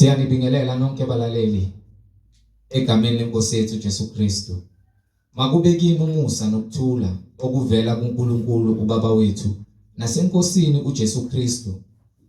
Siyanibingelela nonke balaleli egameni lenkosi yethu Jesu Kristu. Makube kini umusa nokuthula okuvela kuNkulunkulu uBaba wethu naseNkosini uJesu Kristu.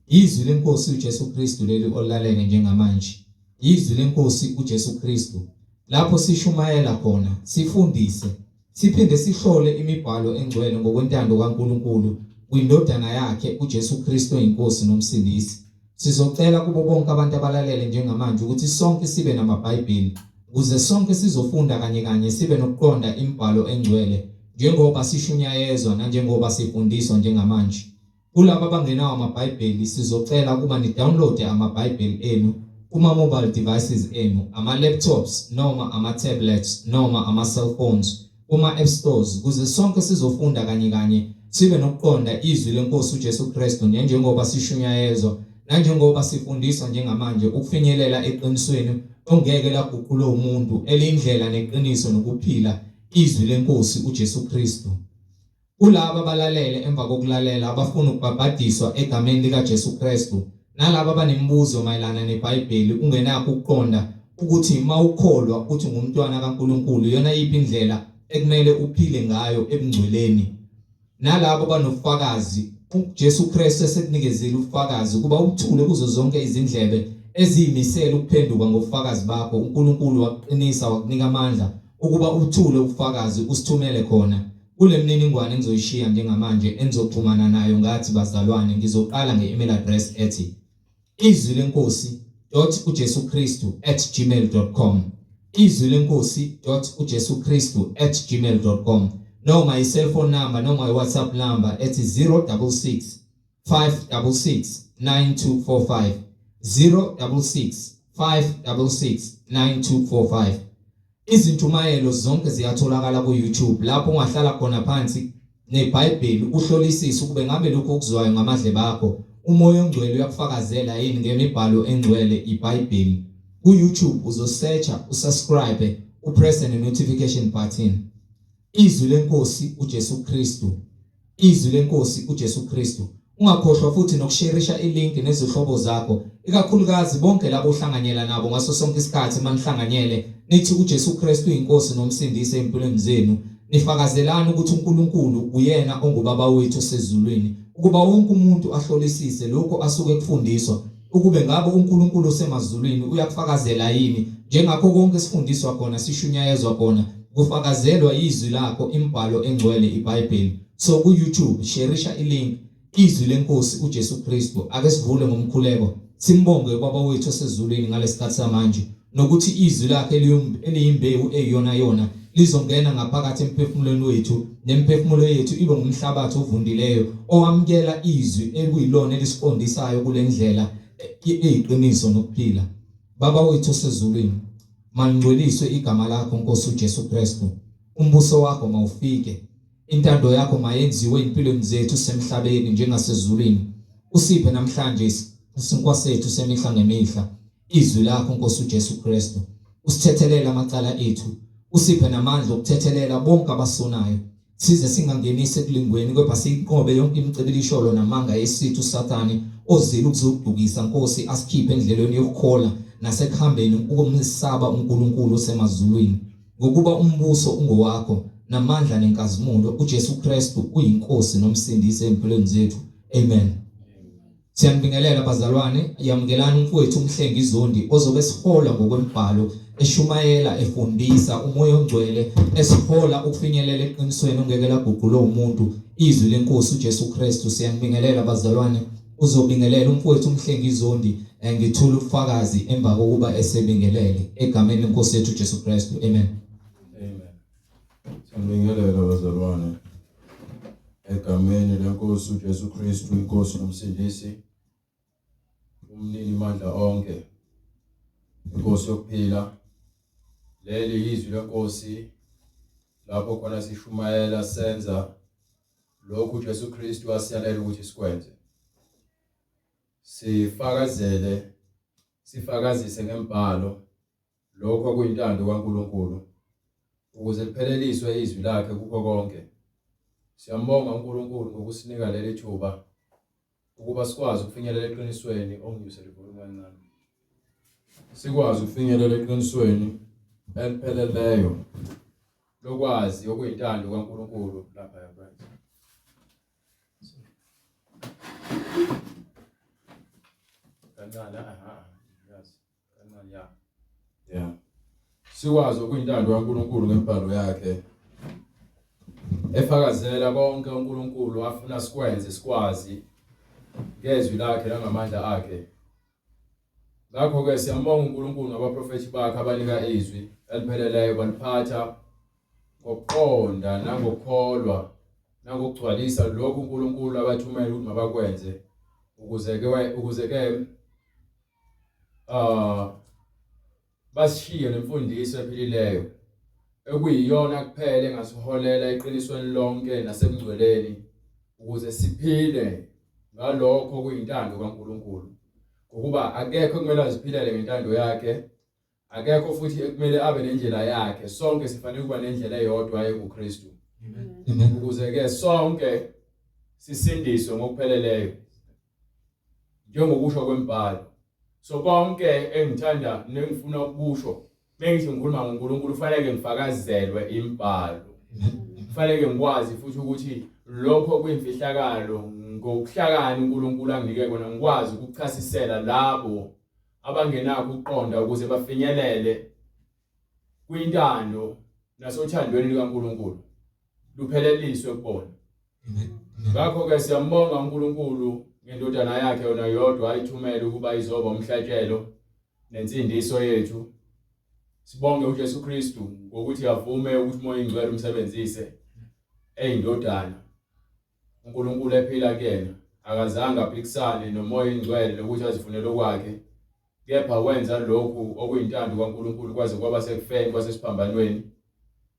Izwi lenkosi uJesu Kristu leli olalele njengamanje. Izwi lenkosi uJesu Kristu lapho sishumayela khona, sifundise, siphinde sihlole imibhalo engcwele ngokwentando kaNkulunkulu kwindodana yakhe uJesu Kristu oyinkosi nomsindisi. Sizocela kubo bonke abantu abalalele njengamanje ukuthi sonke sibe namaBhayibheli ukuze sonke sizofunda kanye kanye sibe nokuqonda imibhalo engcwele njengoba sishunyayezwa nanjengoba sifundiswa njengamanje. Kulabo abangenawo amaBhayibheli sizocela ukuba ni-download amaBhayibheli enu kuma-mobile devices enu, ama-laptops noma ama-tablets noma ama-cellphones kuma-app stores ukuze sonke sizofunda kanye kanye sibe nokuqonda izwi lenkosi uJesu Kristu njengoba sishunyayezwa nanjengoba sifundiswa njengamanje ukufinyelela eqinisweni ongeke laguqulwa umuntu elindlela neqiniso nokuphila izwi lenkosi uJesu Kristu. Kulabo abalalele emva kokulalela abafuna ukubhabhadiswa egameni likaJesu Kristu nalabo abanemibuzo mayelana neBhayibheli ungenakho ukuqonda ukuthi mawukholwa uthi ngumntwana kaNkuluNkulu iyona yiphi indlela ekumele uphile ngayo ebungcweleni nalabo abanofakazi uJesu Kristu esekunikezile ubufakazi ukuba uthule kuzo zonke izindlebe eziyimisele ukuphenduka ngobufakazi bakho uNkulunkulu wakuqinisa wakunika amandla ukuba uthule ubufakazi usithumele khona Kule mniningwane engizoyishiya njengamanje enizoxhumana nayo ngathi bazalwane ngizoqala nge-email address ethi izwi lenkosi dot ujesu kristu at gmail dot com izwi lenkosi dot ujesu kristu at gmail dot com noma i-cellphone number noma i-whatsapp number ethi 066 566 9245 066 566 9245 Izintshumayelo zonke ziyatholakala ku-YouTube lapho ungahlala khona phansi neBhayibheli uhlolisise ukube ngabe lokhu okuzwayo ngamadlebe akho uMoya oNgcwele uyakufakazela yini ngemibhalo engcwele iBhayibheli. Ku-YouTube uzosearcha usubscribe upresse ne-notification button. Izwi lenkosi uJesu Kristu. Izwi lenkosi uJesu Kristu. Ungakhohlwa futhi nokusherisha ilink nezihlobo zakho, ikakhulukazi bonke labo ohlanganyela nabo ngaso sonke isikhathi manihlanganyele nithi uJesu Kristu uyinkosi nomsindisi empilweni zenu. Nifakazelani ukuthi uNkulunkulu uyena ongubaba wethu osezulwini ukuba wonke umuntu ahlolisise lokho asuke kufundiswa ukube ngabe uNkulunkulu osemazulwini uyakufakazela yini njengakho konke esifundiswa khona sishunyayezwa khona kufakazelwa izwi lakho imibhalo engcwele iBhayibheli so ku YouTube sherisha ilink izwi lenkosi uJesu Kristu ake sivule ngomkhuleko simbonge ubaba wethu osezulwini ngalesikhathi samanje nokuthi izwi lakhe eliyimbewu eyiyona yona lizongena ngaphakathi emphefumulweni wethu nemiphefumulo yethu ibe ngumhlabathi ovundileyo owamukela izwi ekuyilona elisiqondisayo kule ndlela eyiqiniso nokuphila. Baba wethu osezulwini, malingcweliswe igama lakho Nkosi uJesu Kristu. Umbuso wakho mawufike. Intando yakho mayenziwe empilweni zethu semhlabeni njengasezulwini. Usiphe namhlanje isinkwa sethu semihla ngemihla. Izwi lakho Nkosi uJesu Kristu. Usithethelele amacala ethu. Usiphe namandla okuthethelela bonke abasonayo. Size singangenisi ekulingweni kodwa siyinqobe yonke imicibilisholo namanga esithu uSathane ozile ukuzodukisa Nkosi asikhiphe endleleni yokukhola nasekuhambeni ukumsaba uNkulunkulu osemazulwini. Ngokuba umbuso ungowakho namandla nenkazimulo uJesu Kristu uyiNkosi nomsindisi empilweni zethu. Amen. Siyanibingelela bazalwane, yamukelani umfowethu uMhlengi Zondi ozobe esihola ngokwemibhalo, eshumayela, efundisa uMoya oNgcwele, esihola ukufinyelela eqinisweni ongeke laguqulwe umuntu, izwi lenkosi uJesu Kristu. Siyanibingelela bazalwane, uzobingelela umfowethu uMhlengi Zondi, eh, ngithula ubufakazi emva kokuba esebingelele egameni lenkosi yethu uJesu Kristu. Amen. Amen. Siyabingelela bazalwane egameni lenkosi uJesu Kristu inkosi nomsindisi umnini mandla onke inkosi yokuphila leli yizwi lenkosi lapho khona sishumayela senza lokhu uJesu Kristu asiyalela ukuthi sikwenze sifakazele sifakazise ngembhalo Lokho kuyintando kaNkulunkulu, ukuze lipheleliswe izwi lakhe kukho konke. Siyambonga uNkulunkulu ngokusinika leli thuba ukuba sikwazi ukufinyelela eqinisweni. Onginyusele ivolume kancane. Sikwazi ukufinyelela eqinisweni elipheleleyo lokwazi okuyintando kaNkulunkulu lapha right. Kancane aha yes kancane ya. Yeah. Sikwazi okuyintando kaNkulunkulu ngembhalo yakhe efakazela konke uNkulunkulu afuna sikwenze sikwazi ngezwi lakhe nangamandla akhe. Ngakho-ke siyambonga uNkulunkulu ngabaprofethi bakhe abanika izwi elipheleleyo baliphatha ngokuqonda nangokukholwa nangokugcwalisa lokhu uNkulunkulu abathumela ukuthi mabakwenze ukuze ke ukuze ke ah basishiye nemfundiso ephilileyo ekuyiyona kuphela engasiholela eqinisweni lonke nasebungcweleni ukuze siphile ngalokho kuyintando kaNkulunkulu ngokuba akekho ekumele aziphilele ngentando yakhe akekho futhi ekumele abe nendlela yakhe sonke sifanele ukuba nendlela eyodwa ekuKristu ukuze ke sonke sisindiswe ngokupheleleyo njengokusho kwembhalo so konke engithanda nengifuna ukusho mengithi ngikhuluma ngoNkulunkulu kufanele ngifakazelwe imbhalo kufanele ngikwazi futhi ukuthi lokho kuyimfihlakalo ngokuhlakani uNkulunkulu anginike kona ngikwazi ukuchasisela labo abangenakho ukuqonda ukuze bafinyelele kwintando nasothandweni likaNkulunkulu lupheleliswe kubona Ngakho-ke siyambonga uNkulunkulu ngendodana yakhe yona yodwa ayithumele ukuba izoba umhlatshelo nensindiso yethu. Sibonge uJesu Kristu ngokuthi avume ukuthi uMoya oyiNgcwele umsebenzise eyindodana. uNkulunkulu ephila kuyena akazange aphikisane noMoya oyiNgcwele nokuthi azifunele okwakhe Kepha wenza lokhu okuyintando kaNkulunkulu kwaze kwaba sekufeni kwasesiphambanweni.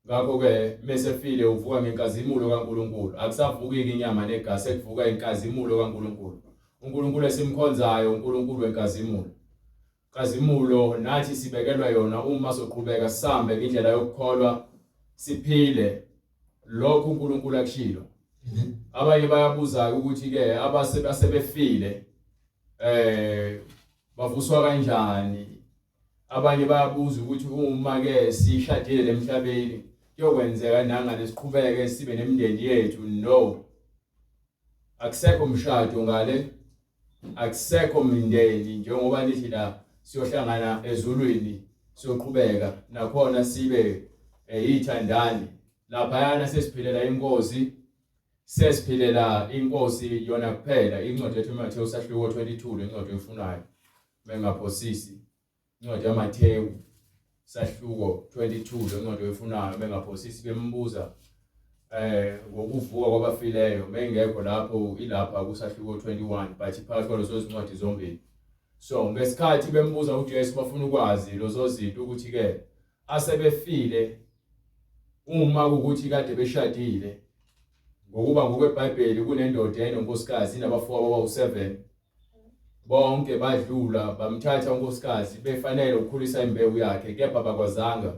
Ngakho-ke mesefile uvuka ngenkazimulo kaNkulunkulu. Akusavuki-ke inyama negazi, sekuvuka inkazimulo kaNkulunkulu. UNkulunkulu esimkhonzayo uNkulunkulu wenkazimulo. Nkazimulo nathi sibekelwa yona uma soqhubeka sihambe ngendlela yokukholwa siphile lokho uNkulunkulu akushilo. Abanye bayabuza ukuthi ke abase basebefile eh bavuswa kanjani abanye bayabuza ukuthi uma ke sishadile lemhlabeni kuyokwenzeka nangane siqhubeke sibe nemindeni yethu no akusekho mshado ngale akusekho mindeni njengoba nithi la siyohlangana ezulwini siyoqhubeka nakhona sibe eh, ithandani laphayana sesiphilela inkosi Sesiphilela iNkosi yona kuphela. Incwadi ethi uMathewu sahluko 22 le ncwadi oyifunayo. Mengaphosisi. Incwadi yaMathewu sahluko 22 le ncwadi oyifunayo mengaphosisi bembuza eh ngokuvuka kwabafileyo mengekho lapho ilapha kusahluko 21 but phakathi kwalezo zincwadi zombili. So ngesikhathi bembuza uJesu bafuna ukwazi lezo zinto ukuthi ke asebefile uma kukuthi kade beshadile ngokuba ngokweBhayibheli kunendoda yayinonkosikazi inabafowabo abawu-7 bonke badlula bamthatha unkosikazi befanele ukukhulisa imbewu yakhe kepha bakwazanga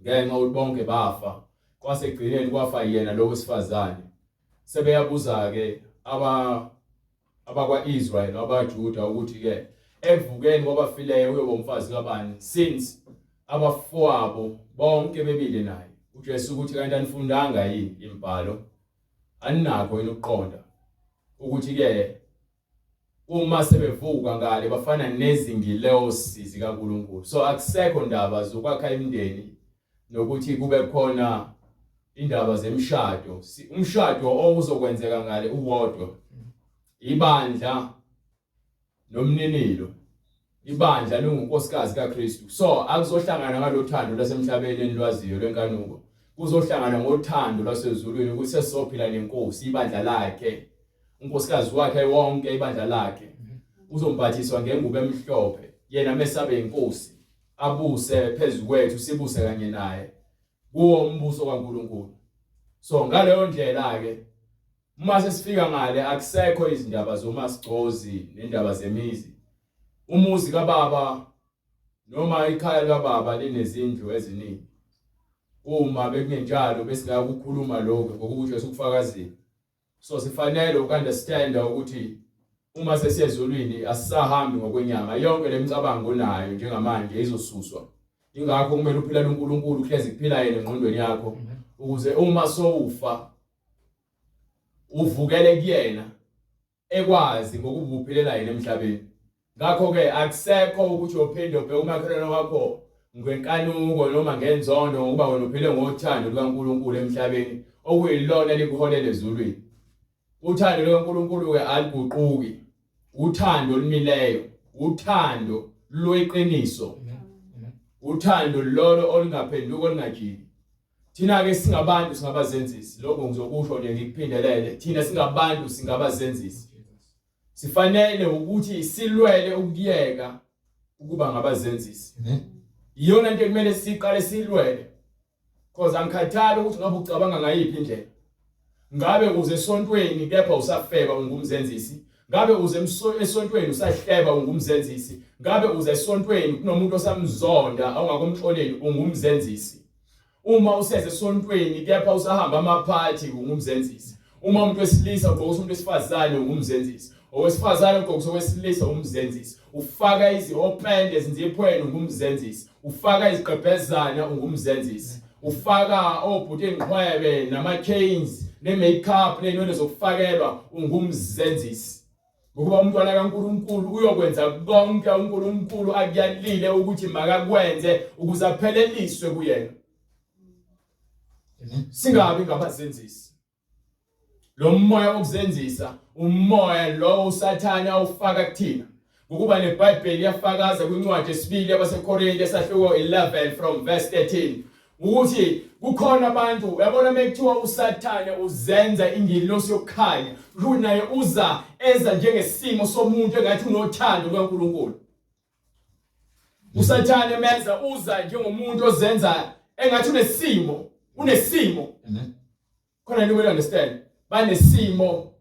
ngenxa ukuthi bonke bafa kwasekugcineni kwafa yena lo wesifazane sebeyabuza-ke aba abakwa-Israel abaJuda ukuthi-ke ekuvukeni kwabafileyo uyoba umfazi kabani since abafowabo bonke bebile naye uJesu ukuthi kanti anifundanga yini imibhalo aninakho yini ukuqonda ukuthi-ke uma sebevuka ngale bafana nezingilosi zikaNkulunkulu so akusekho ndaba zokwakha imindeni nokuthi kube khona indaba zemishado umshado owuzokwenzeka ngale uwodwa ibandla nomninilo ibandla lingunkosikazi kaKristu so akuzohlangana ngalothando lwasemhlabeni enilwaziyo lwenkanuko kuzohlangana ngothando lwasezulwini ukuthi sesizophila nenkosi ibandla lakhe unkosikazi wakhe wonke ibandla lakhe uzombhathiswa ngengubo emhlophe yena mesabe inkosi abuse phezu kwethu sibuse kanye naye kuwo umbuso kaNkuluNkulu so ngaleyo ndlela ke uma sesifika ngale akusekho izindaba zomasigcozi nendaba zemizi umuzi kababa noma ikhaya likababa linezindlu eziningi uma bekungenjalo besingakukhuluma lokho ngokuba uJesu ukufakazile so sifanele ukunderstanda ukuthi Uma sesiyezulwini asisahambi ngokwenyama, yonke lemicabango onayo njengamanje izosuswa. Ingakho kumele uphilele uNkulunkulu, uhlezi kuphila yena engqondweni yakho ukuze uma sowufa uvukele kuyena ekwazi ngokuba uphilela yena emhlabeni. Ngakho-ke akusekho ukuthi uyophinde ubheke umakhelwane wakho ngenkanuko noma ngenzondo ngokuba wena uphile ngothando lukaNkulunkulu emhlabeni okuyilona elikuholela ezulwini. Uthando lukaNkulunkulu-ke aluguquki, uthando olumileyo, uthando lweqiniso, uthando lolo olungaphenduki olungajiki. Thina-ke singabantu singabazenzisi, lokho ngizokusho nje ngikuphindelele, thina singabantu singabazenzisi. Sifanele ukuthi silwele ukuyeka ukuba ngabazenzisi. Iyona into ekumele siqale silwele. Cause angikhathali ukuthi ngabe ucabanga ngayiphi indlela. Ngabe uze esontweni kepha usafeba ungumzenzisi. Ngabe uze esontweni usahleba ungumzenzisi. Ngabe uze esontweni kunomuntu osamzonda awungakomxoleli ungumzenzisi. Uma useze esontweni kepha usahamba amaphathi ungumzenzisi. Uma umuntu wesilisa ugqokisa umuntu wesifazane ungumzenzisi. Owesifazane ugqokisa owesilisa umzenzisi. Ufaka izihopende ezinziphweni ungumzenzisi. Ufaka izigqebhezana ungumzenzisi. Ufaka obhuti engqhwebe nama chains ne makeup nezinwele zokufakelwa ungumzenzisi. Ngokuba umntwana kaNkulunkulu uyokwenza konke uNkulunkulu akuyalile ukuthi makakwenze ukuze apheleliswe kuyena. Singabi ngabazenzisi. Lo moya wokuzenzisa umoya lo uSathane awufaka kuthina. Ngokuba neBhayibheli liyafakaza kwincwadi yesibili yabaseKorinte esahluko 11 from verse 13 ukuthi kukhona abantu uyabona mekuthiwa uSathane uzenza ingilosi yokukhanya kusho naye uza eza njengesimo somuntu engathi unothando lukaNkulunkulu uSathane menza uza njengomuntu ozenza engathi unesimo unesimo khona into kumele understand banesimo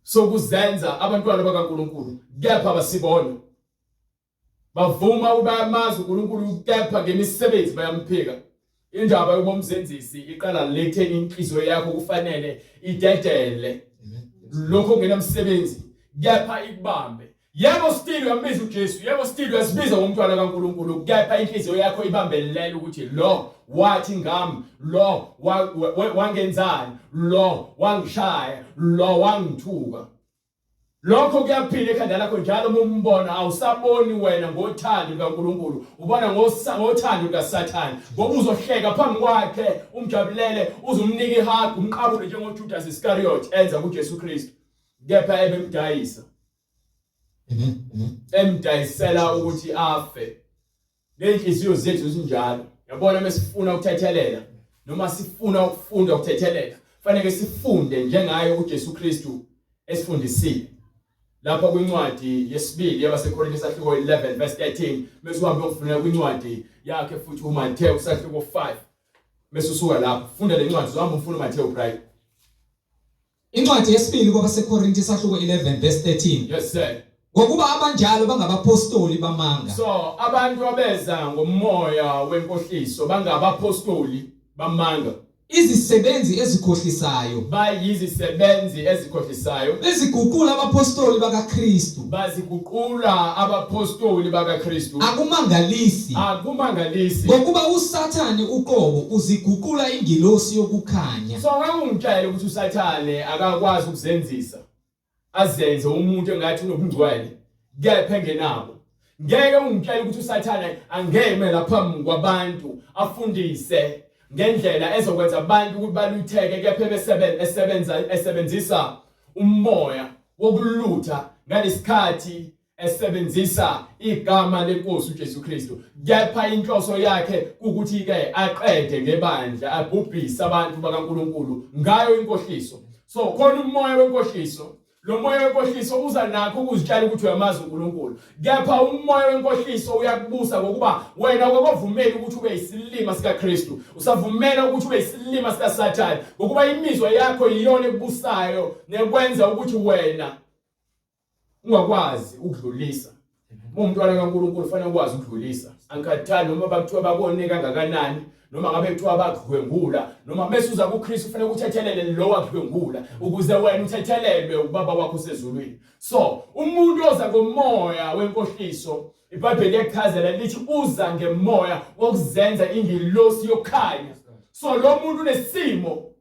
sokuzenza abantwana bakaNkulunkulu kepha basibona bavuma ubayamazi uNkulunkulu kepha ngemisebenzi bayamphika indaba yobomzenzisi iqala letheni inhliziyo yakho kufanele idedele lokho kungenamsebenzi kepha ikubambe Yebo still uyambiza uJesu, yebo still uyazibiza ngomntwana kaNkuluNkulu, kepha inhliziyo yakho ibambelele ukuthi lo wathi ngami, lo wangenzani, lo wangishaya, lo wangithuka. Lokho kuyaphila ekhanda lakho njalo uma umbona awusaboni wena ngothando lukaNkuluNkulu, ubona ngothando lukaSathane. Ngoba uzohleka phambi kwakhe, umjabulele, uzumnika ihug, umqabule njengoJudas Iscariot enza kuJesu Kristu. Kepha ebemdayisa. Emdayisela ukuthi afe. Nenhliziyo zethu zinjalo. Yabona mesifuna ukuthethelela noma sifuna ukufunda ukuthethelela, fanele sifunde njengaye uJesu Kristu esifundisile. Lapha kwincwadi yesibili yabaseKorinte sahluko 11 verse 13 bese uhambe uyofunela kwincwadi yakhe futhi uMathewu sahluko 5 bese usuka lapho funda lencwadi uzohamba ufuna uMathewu bright Incwadi yesibili kwabaseKorinte isahluko 11 verse 13. Yes sir. Ngokuba abanjalo bangabapostoli bamanga. So abantu abeza ngomoya wenkohliso bangabapostoli bamanga. Izisebenzi ezikhohlisayo. Bayizisebenzi ezikhohlisayo. Beziguqula abapostoli bakaKristu. Baziguqula abapostoli bakaKristu. Akumangalisi. Akumangalisi. Ngokuba uSathane uqobo uziguqula ingilosi yokukhanya. So ngeke ungitshele ukuthi uSathane akakwazi ukuzenzisa azenze umuntu engathi unobungcwele kepha engenabo. Ngeke ungitshele ukuthi uSathane angeme lapha kwabantu afundise ngendlela ezokwenza abantu ukuthi balutheke kepha esebenza esebenzisa umoya wokulutha ngalesikhathi esebenzisa igama lenkosi uJesu Kristu kepha inhloso yakhe ukuthi ke aqede ngebandla abhubhise abantu bakaNkuluNkulu ngayo inkohliso so khona umoya wenkohliso lo moya wenkohliso uza nakho ukuzitshela ukuthi uyamazi uNkulunkulu kepha umoya wenkohliso uyakubusa ngokuba wena awukavumeli ukuthi ube isilima sikaKristu usavumela ukuthi ube isilima sikaSathane ngokuba imizwa yakho iyona ekubusayo nekwenza ukuthi wena ungakwazi ukudlulisa. Uma umntwana kaNkulunkulu ufanele ukwazi ukudlulisa. Angikhathali noma bakuthiwa bakone kangakanani noma ngabe kuthiwa bakudlwengula noma bese uza kuKristu ufanele ukuthethelele lo wakudlwengula ukuze wena uthethelelwe ubaba wakho osezulwini. So umuntu oza ngomoya wenkohliso iBhayibheli liyachazela lithi uza ngemoya wokuzenza ingilosi yokukhanya. So lo muntu unesimo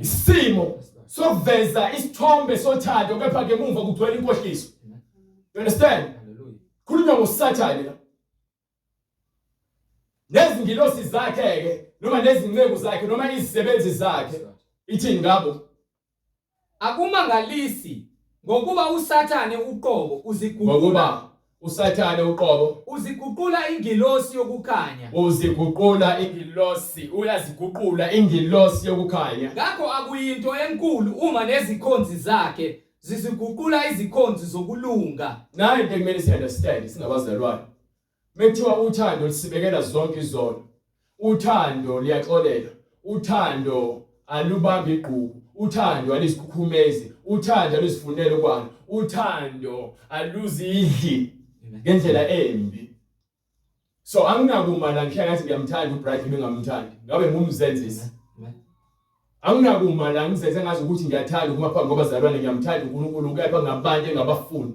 isimo sokuveza isithombe sothando kepha ngemuva kugcwele inkohliso. You understand? Khulunywa ngoSathane la. Nezingilosi zakhe ke noma nezinceku zakhe noma izisebenzi zakhe ithini ngabo? Akumangalisi ngokuba uSathane uqobo uziguqula Ngokuba uSathane uqobo uziguqula ingilosi yokukhanya. Uziguqula ingilosi, uyaziguqula ingilosi yokukhanya. Ngakho akuyinto enkulu uma nezikhonzi zakhe ziziguqula izikhonzi zokulunga. Nayi into ekumele si-understand singabazalwane. Mekuthiwa uthando lusibekela zonke izono. Uthando luyaxolela. Uthando alubambi igqubu. Uthando alizikhukhumezi. Uthando aluzifuneli okwalo. Uthando aluzidli ngendlela embi. So anginakuma la ngihlala ngathi ngiyamthanda uBradley bengamthandi. Ngabe ngumzenzisi. Anginakuma la ngizenze ngazi ukuthi ngiyathanda ukuma phambi kwabazalwane ngiyamthanda uNkulunkulu kepha ngabantu engabafuni.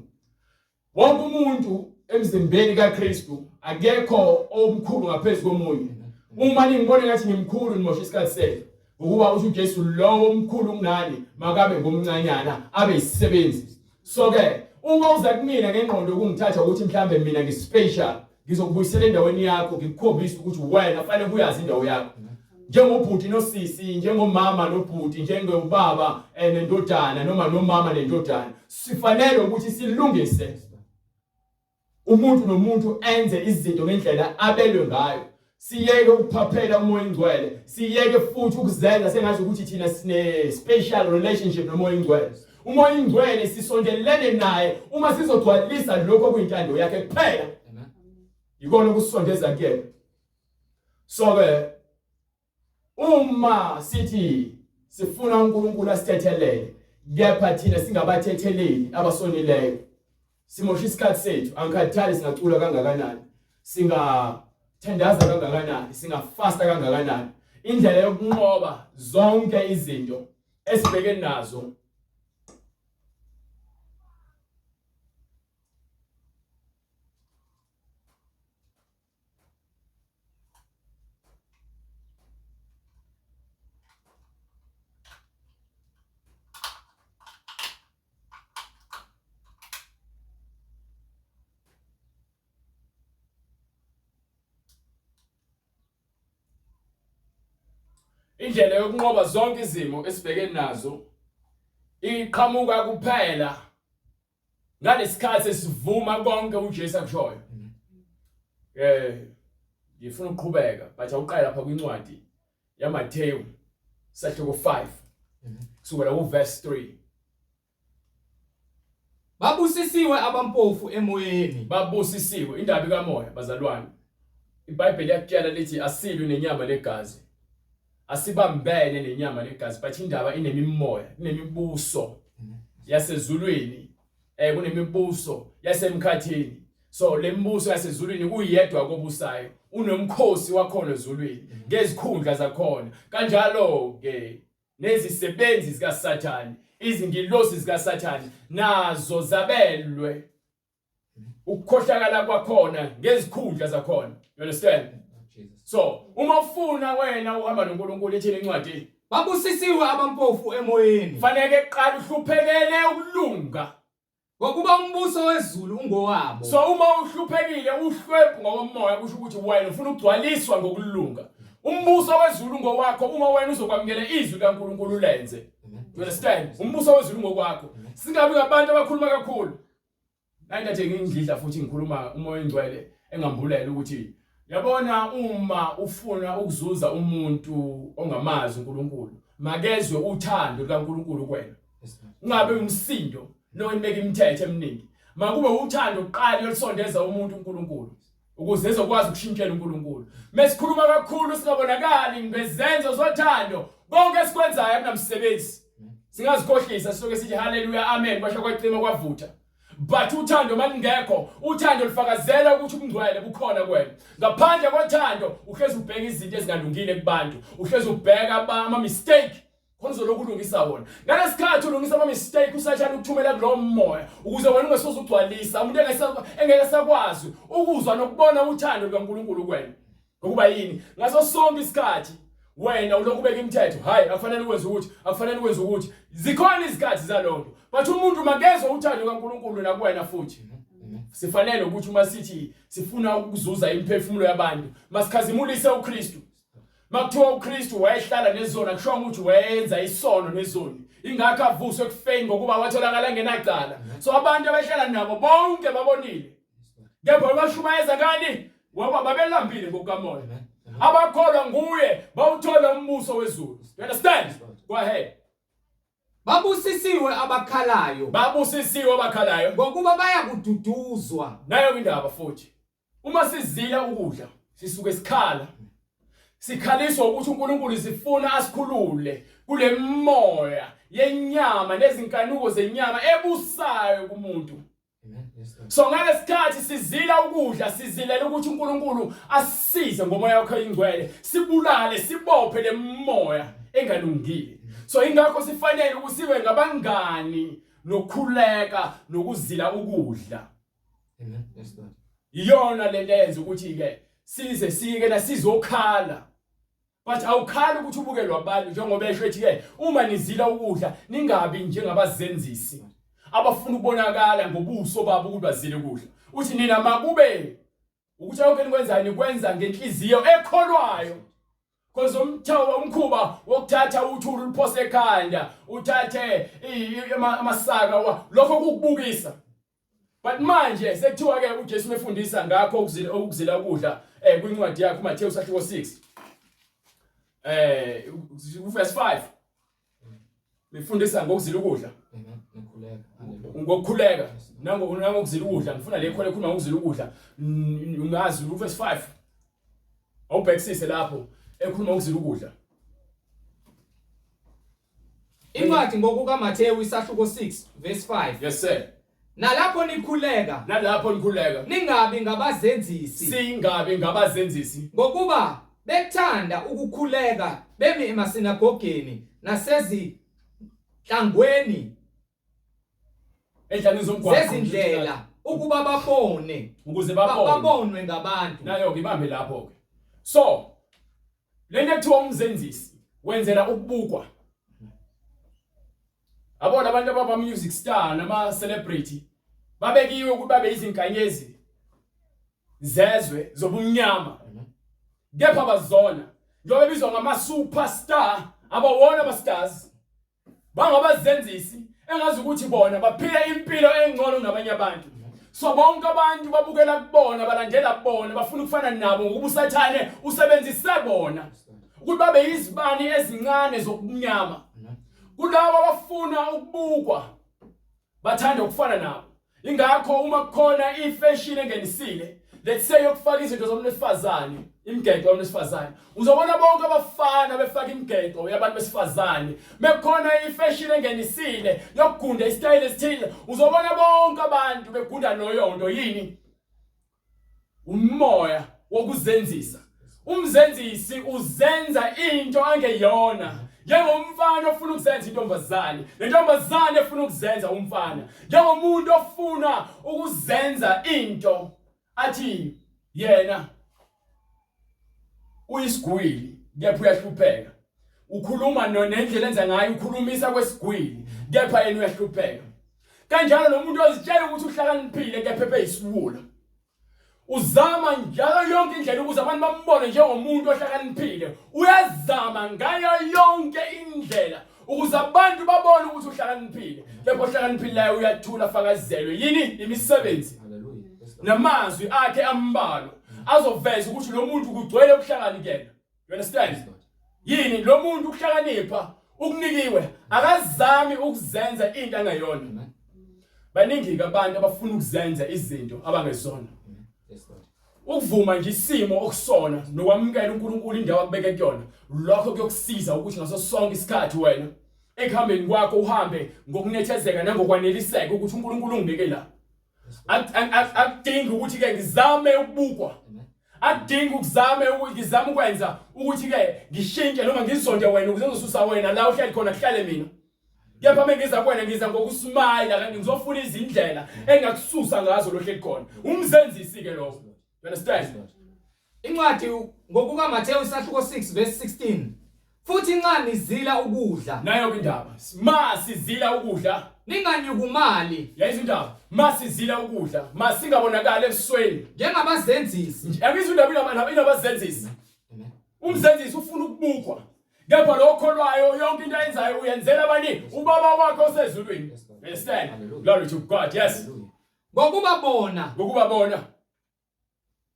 Wonke umuntu emzimbeni kaKristu akekho omkhulu ngaphezu komunye. Uma ningibona ngathi ngimkhulu nimosha isikhathi senu. Ngokuba usho uJesu lowo omkhulu kunani makabe ngomncanyana abe isisebenzi. So ke uma uza kumina ngengqondo ukungithatha ukuthi mhlambe mina ngispecial ngizokubuyisela endaweni yakho ngikukhombise ukuthi wena fanele uyazi indawo yakho. Njengobhuti nosisi, njengomama nobhuti, njengobaba eh, nendodana noma nomama nendodana. Sifanele ukuthi silungise umuntu nomuntu enze izinto ngendlela abelwe ngayo. Siyeke ukuphaphela umoya ingcwele, siyeke futhi ukuzenza sengathi ukuthi thina sine special relationship nomoya ingcwele. Umoya ingcwele sisondelene naye uma sizogcwalisa lokho okuyintando yakhe kuphela. Yikona okusondeza kuyena. So ke uma sithi sifuna uNkulunkulu asithethelele kepha thina singabathetheleli abasonileyo simosha isikhathi sethu angikhathali singacula kangakanani singathandaza kangakanani singafasta kangakanani indlela yokunqoba zonke izinto esibhekene nazo Indlela yokunqoba zonke izimo esibhekene nazo iqhamuka kuphela ngalesikhathi sivuma konke uJesu akushoyo eh ngifuna ukuqhubeka but awuqale lapha kwincwadi yaMathewu sahluko 5 kusukela ku verse 3 Babusisiwe abampofu emoyeni. Babusisiwe indaba kamoya bazalwane. IBhayibheli liyakutshela lithi asilwi nenyama negazi. Asibambene nenyama negazi but indaba inemimoya, inemibuso yasezulwini. Eh kunemibuso yasemkhathini. So lembuso yasezulwini kuyedwa kobusayo. Unomkhosi wakhona ezulwini ngezikhundla zakhona. Kanjalo ke nezisebenzi zikaSathane, izingilosi zikaSathane nazo zabelwe ukukhohlakala kwakhona ngezikhundla zakhona. You understand? So, uma ufuna wena uhamba noNkulunkulu ithini incwadi? Babusisiwe abampofu emoyeni. Fanele kuqala uhluphekele ukulunga. Ngokuba umbuso wezulu ungowabo. So uma uhluphekile uhlwempu ngokomoya kusho ukuthi wena ufuna ukugcwaliswa ngokulunga. Umbuso wezulu ngowakho uma wena uzokwamukela izwi likaNkulunkulu lenze. You understand? Umbuso wezulu ngokwakho. Singabi ngabantu abakhuluma kakhulu. Nayintathe ngingidla futhi ngikhuluma umoya oyingcwele engambulela ukuthi yabona uma ufuna ukuzuza umuntu ongamazi uNkulunkulu makezwe uthando lukaNkulunkulu kuwena. Ungabe umsindo nonibeka imithetho eminingi. Makube uthando kuqala yolusondeza umuntu uNkulunkulu ukuze ezokwazi ukushintshela uNkulunkulu. Mesikhuluma kakhulu singabonakali ngezenzo zothando konke esikwenzayo akunamsebenzi. Singazikhohlisa sisoke sithi haleluya amen kwasho kwacima kwavutha. But uthando malingekho, uthando lufakazela ukuthi ubungcwele bukhona kuwena. Ngaphandle kothando uhlezi ubheka izinto ezingalungile kubantu, uhlezi ubheka ama mistake khona uzolokhu ulungisa wona. Ngalesikhathi ulungisa ama mistake uSathane ukuthumela kulowo moya ukuze wena ungesoze ugcwalisa umuntu engeke sakwazi ukuzwa nokubona uthando lukaNkulunkulu kuwena. Ngokuba yini? Ngaso sonke isikhathi wena ulokhu ubeka imithetho, hayi akufanele ukwenze ukuthi, akufanele ukwenze ukuthi. Zikhona izikhathi zalonto. But umuntu makezwe uthando kaNkulunkulu nakuwena futhi. Sifanele ukuthi uma sithi sifuna ukuzuza imiphefumulo yabantu, masikhazimulise uKristu. Makuthiwa uKristu wayehlala nezona kusho ukuthi wayenza isono nezoni. Ingakho avuswe ekufeni ngokuba watholakala engenacala. So abantu abehlala nabo bonke babonile. Kepha wabashumayeza ngani? Ngoba babelambile ngokukamoya. Abakholwa nguye bawuthola umbuso wezulu. You understand? Go ahead. Babusisiwe abakhalayo. Babusisiwe abakhalayo. Ngokuba bayakududuzwa. Nayo indaba futhi. Uma sizila ukudla, sisuke sikhala. Sikhaliswa ukuthi uNkulunkulu sifuna asikhulule kule moya yenyama nezinkanuko zenyama ebusayo kumuntu. So ngalesikhathi sizila ukudla sizilela ukuthi uNkulunkulu asisize ngomoya wakhe oyingcwele sibulale sibophe lemoya engalungile. So ingakho sifanele ukusiwe ngabangani nokukhuleka nokuzila ukudla. Amen. Yes Lord. Iyona lento eyenza ukuthi ke size sike la sizokhala. But awukhali ukuthi ubukelwa abantu njengoba esho ethi ke uma nizila ukudla ningabi njengabazenzisi abafuna ukubonakala ngobuso babo ukuthi bazile ukudla. Uthi nina makube ukuthi konke nikwenzayo nikwenza ngenhliziyo ekholwayo. Cause umthawa umkhuba wokuthatha uthuli uliphose ekhanda uthathe amasaka lokho kukubukisa. But manje sekuthiwa ke uJesu mefundisa ngakho ukuzila ukuzila ukudla eh kwincwadi yakhe uMathewu sahluko 6 eh uverse 5 mefundisa ngokuzila ukudla ngokukhuleka nangokuzila ukudla ngifuna le khona ekhuluma ngokuzila ukudla ungazi uverse 5 awubhekisise lapho ekhuluma ngokuzila ukudla Incwadi ngokukaMathewu isahluko 6 verse 5. Yes sir. Nalapho nikhuleka, Nalapho nikhuleka. ningabi ngabazenzisi, Singabi ngabazenzisi. ngokuba bethanda ukukhuleka bemi emasinagogeni nasezinhlangweni Endleleni zomgwaqo. zezindlela ukuba babone Ukuze babone. babonwe ngabantu. Nayo ke ibambe lapho ke. So Lento ekuthiwa umzenzisi wenzela ukubukwa. Abona abantu ababa music star nama celebrity babekiwe ukuthi babe izinkanyezi zezwe zobumnyama. Kepha bazona njengoba bebizwa ngama superstar abawona ama stars. Bangabazenzisi engazi ukuthi bona baphila impilo engcono kunabanye abantu. So bonke abantu babukela kubona balandela kubona bafuna ukufana nabo ngokuba uSathane usebenzise bona ukuthi babe yizibani ezincane zobumnyama. Kulabo abafuna ukubukwa bathanda ukufana nabo ingakho uma kukhona ifashion engenisile let's say yokufaka izinto zomuntu wesifazane imigexo yomuntu wesifazane uzobona bonke abafana befaka imigexo yabantu besifazane mekukhona ifashion engenisile yokugunda isitayile esithile uzobona bonke abantu begunda loyo nto yini Umoya wokuzenzisa. Umzenzisi uzenza into angeyona. Njengomfana ofuna ukuzenza intombazane, nentombazane efuna ukuzenza umfana. Njengomuntu ofuna ukuzenza into athi yena uyisigwili kepha uyahlupheka. Ukhuluma nendlela enza ngayo ukhulumisa kwesigwili kepha yena uyahlupheka. Kanjalo nomuntu ozitshela ukuthi uhlakaniphile kepha ebeyisiwula. Uzama njalo yonke indlela ukuze abantu bambone njengomuntu ohlakaniphile. Uyazama ngayo yonke indlela ukuze abantu babone ukuthi uhlakaniphile. Kepha ohlakaniphileyo uyathula afakazelwe yini imisebenzi namazwi akhe ambalwa azoveza ukuthi lo muntu kugcwele ukuhlakani kuyena. You understand? Yini lo muntu ukuhlakanipha ukunikiwe akazami ukuzenza into angayona. Baningi ke abantu abafuna ukuzenza izinto abangezona. Ukuvuma nje isimo okusona nokwamukela uNkulunkulu indawo akubeke kuyona lokho kuyokusiza ukuthi ngaso sonke isikhathi wena ekuhambeni kwakho uhambe ngokunethezeka nangokwaneliseka ukuthi uNkulunkulu unginike la. Akudingi ukuthi ke ngizame ukubukwa. Akudingi ukuzame ukuthi ngizame ukwenza ukuthi ke ngishintshe noma ngizonde wena ukuze ngizosusa wena la uhleli khona kuhlale mina. Kepha mengiza kuwena ngiza ngokusmayila kanti ngizofuna izindlela engakususa ngazo lohleli khona. Umzenzisi ke lokho. You understand? Incwadi ngokukaMathewu isahluko 6 verse 16. Futhi nxa nizila ukudla. Nayo ke indaba. Ma sizila ukudla. Ninganyukumali. Yayizwa indaba. Ma sizila ukudla, masingabonakali ebusweni. Njengabazenzisi. Yayizwa indaba inabazenzisi. Umzenzisi ufuna ukubukwa. Kepha lo okholwayo yonke into ayenzayo uyenzela abani? Ubaba wakhe osezulwini. Understand? Glory to God. Yes. Ngokuba bona. Ngokuba bona.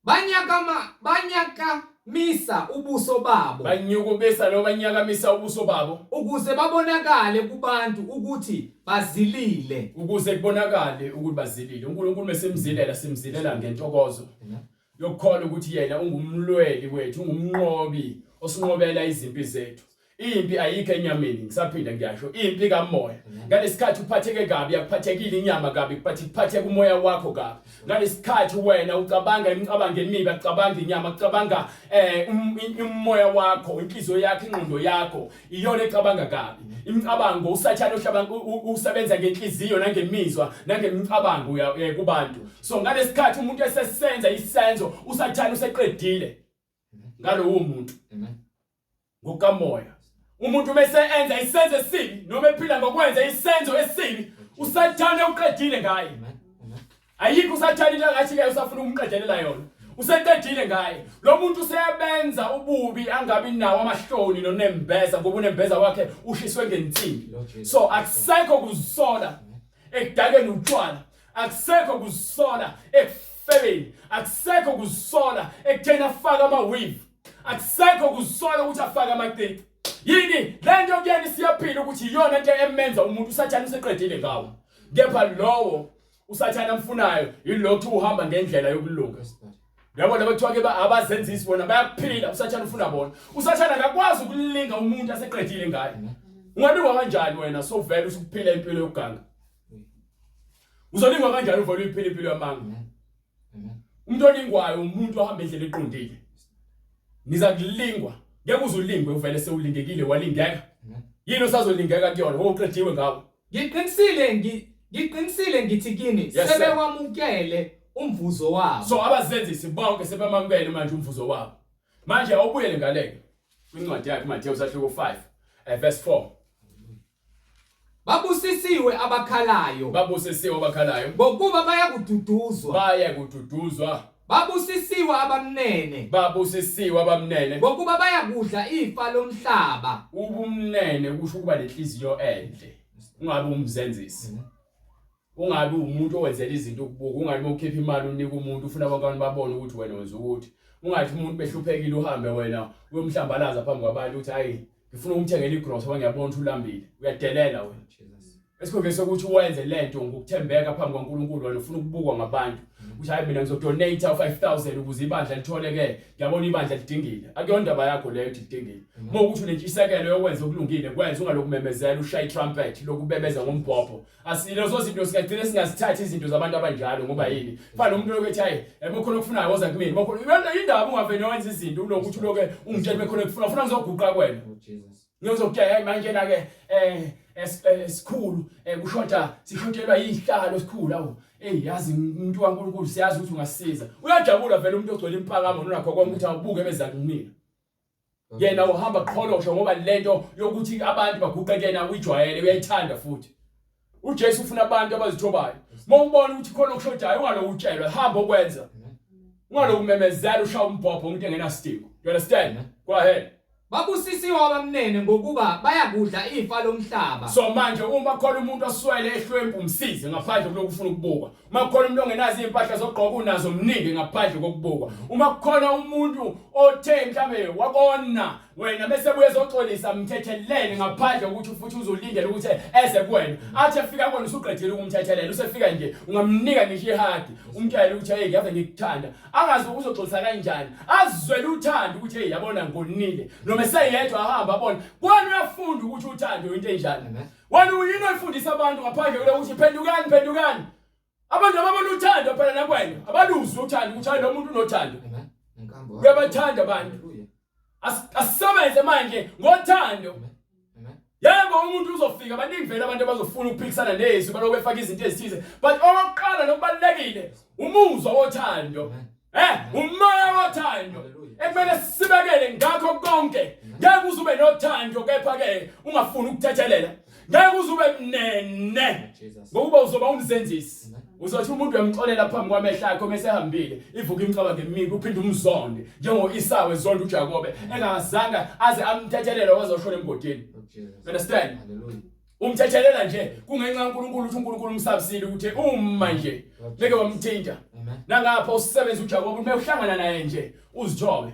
Banyakama banyakamisa ubuso babo. Banyukubisa noma banyakamisa ubuso babo. Ukuze babonakale kubantu ukuthi bazilile. Ukuze kubonakale ukuthi bazilile. uNkulunkulu mesimzilela simzilela ngentokozo. Yokukholwa ukuthi yena ungumlweli wethu, ungumnqobi osinqobela izimpi zethu. Impi ayikho enyameni, ngisaphinda ngiyasho, impi kamoya. Ngalesikhathi uphatheke kabi, akuphathekile inyama kabi, kuphathi kuphatheka umoya wakho kabi. Ngalesikhathi wena ucabanga imicabango emibi, akucabanga inyama, kucabanga eh um, umoya wakho, inhliziyo yakho, ingqondo yakho, iyona ecabanga kabi. Imicabango uSathane ohlaba usebenza ngenhliziyo nangemizwa nangemicabango eh, kubantu. So ngalesikhathi umuntu esesenza isenzo, uSathane useqedile ngalowo muntu. Amen. Ngokukamoya. Umuntu bese enza isenzo esibi noma ephila ngokwenza isenzo esibi, uSathane uqedile ngaye. Ayikho uSathane into angathi ke usafuna ukumqedelela yona. Useqedile ngaye. Lo muntu useyabenza ububi angabi nawo amahloni nonembeza ngoba unembeza wakhe ushiswe ngensimbi. So akusekho kuzisola ekudakeni utshwala, akusekho kuzisola ekufebeni, akusekho kuzisola ekutheni afake ama-weave. Akusekho kuzisola ukuthi afake amacici. Yini le nto kuyena isiyaphila ukuthi iyona into emenza umuntu uSathane useqedile ngawo. Kepha lowo uSathane amfunayo yilokhu uhamba ngendlela yokulunga. Yabo laba kuthiwa ke abazenzisi bona bayakuphila uSathane ufuna bona. uSathane akakwazi ukulinga umuntu aseqedile ngaye. Ungalingwa kanjani wena sovele usukuphila impilo yokuganga? Uzolingwa kanjani uvele uyiphila impilo yamanga? Umuntu olingwayo umuntu ohamba indlela eqondile. Niza kulingwa. Ngeke uzulingwe uvele sewulingekile walingeka. Yini osazolingeka kuyona ngoba uqediwe ngawo. Ngiqinisile ngi ngiqinisile ngithi kini Yes, sir. sebewamukele umvuzo wabo. So abazenzisi bonke sebamamukele manje umvuzo wabo. Manje awubuyele ngaleke kwincwadi yakhe uMathewu sahluko 5 eh, verse 4. Babusisiwe abakhalayo. Babusisiwe abakhalayo. Ngokuba bayakududuzwa. Baye kududuzwa. Babusisiwe abamnene. Babusisiwe abamnene. Ngokuba bayakudla ifa lomhlaba. Ubumnene kusho ukuba nenhliziyo enhle. Ungabe umzenzisi. Ungabi umuntu owenzela izinto ukubuka, ungathi uma ukhipha imali unika umuntu ufuna bonke abantu babone ukuthi wena wenza ukuthi. Ungathi umuntu behluphekile uhambe wena uyomhlambalaza phambi kwabantu ukuthi hayi ngifuna ukumthengela igrosa ngoba ngiyabona ukuthi ulambile. Uyadelela wena. Esikhundleni sokuthi wenze lento ngokuthembeka phambi kwaNkulunkulu wena ufuna ukubukwa ngabantu. Ukuthi hayi mina ngizodonate u5000 ukuze ibandla lithole ke ngiyabona ibandla lidingile. Akuyona indaba yakho leyo ukuthi lidingile. Uma ukuthi unentshisekelo yokwenza okulungile kwenza ungalokumemezela ushaye trumpet lokubebeza ngombhobho. Asilezo zinto singagcina singazithathi izinto zabantu abanjalo ngoba yini? Fana nomuntu lokhu ethi hayi ebekhona okufunayo woza kumina. Bakhona indaba ungavele wenza izinto ulokuthi uloke ungitshela bekhona ekufuna ufuna ngizoguqa kuwena. Oh Jesus. Ngizokutshela hey manje na ke eh esikhulu eh, kushoda sishotshelwa izihlalo sikhulu awu. Hey yazi umuntu kaNkulunkulu siyazi ukuthi ungasiza. Uyajabula vele umuntu ogcwele impakamo nonakho konke ukuthi awubuke beza kumina. Yena uhamba qholosho ngoba lento yokuthi abantu baguqe kuyena uyijwayele uyayithanda futhi. uJesu ufuna abantu abazithobayo. Uma ubona ukuthi khona okushodayo ungaloku utshelwa hamba okwenza. Ungaloku umemezela ushaya umbhobho umuntu engenasidingo. You understand? Go ahead. Babusisiwe abamnene ngokuba bayakudla ifa lomhlaba. So manje uma khona umuntu oswele ehlwempu umsize ngaphandle kulokhu ufuna ukubukwa. Uma kukhona umuntu ongenazo izimpahla zokugqoka unazo mningi ngaphandle kokubukwa. Uma kukhona umuntu othe mhlambe wakona wena bese buye ezoxolisa mthethelele ngaphandle ukuthi futhi uzolindela ukuthi eze kuwena. Athi efika kuwena usuqedile ukumthethelela usefika nje ungamnika ngisho ihadi umtshele ukuthi hey ngiyave ngikuthanda. Angazi uzoxolisa kanjani. Azizwele uthando ukuthi hey yabona ngonile. Noma eseyedwa ahamba abone. Kwani uyafunda ukuthi uthando into enjani. Wena uyini oyifundisa abantu ngaphandle kokuthi phendukani phendukani. Abantu ababona uthando phela nakwena abaluzwa uthando ukuthi hayi lo muntu unothando. Uyabathanda abantu. Asisebenze manje ngothando. Yebo umuntu uzofika baningi vele abantu abazofuna ukuphikisana nezwi balokhu befaka izinto ezithize but okokuqala nokubalulekile umuzwa wothando. Eh umoya wothando ekumele sibekele ngakho konke. Ngeke uze ube nothando kepha ke ungafuni ukuthethelela. Ngeke uze ube mnene ngokuba uzoba umzenzisi. Uzothi umuntu uyamxolela phambi kwamehlo akho mese ehambile ivuka imicabango emibi uphinde umzonde njengo-Isawu ezonda uJakobe engazange aze amthethelele wazoshona emgodini. Understand? Umthethelela nje kungenxa kaNkulunkulu ukuthi uNkulunkulu umsabisile ukuthi uma nje ngeke wamthinta. Nangapha usebenza uJakobe uma uhlangana naye nje uzithobe.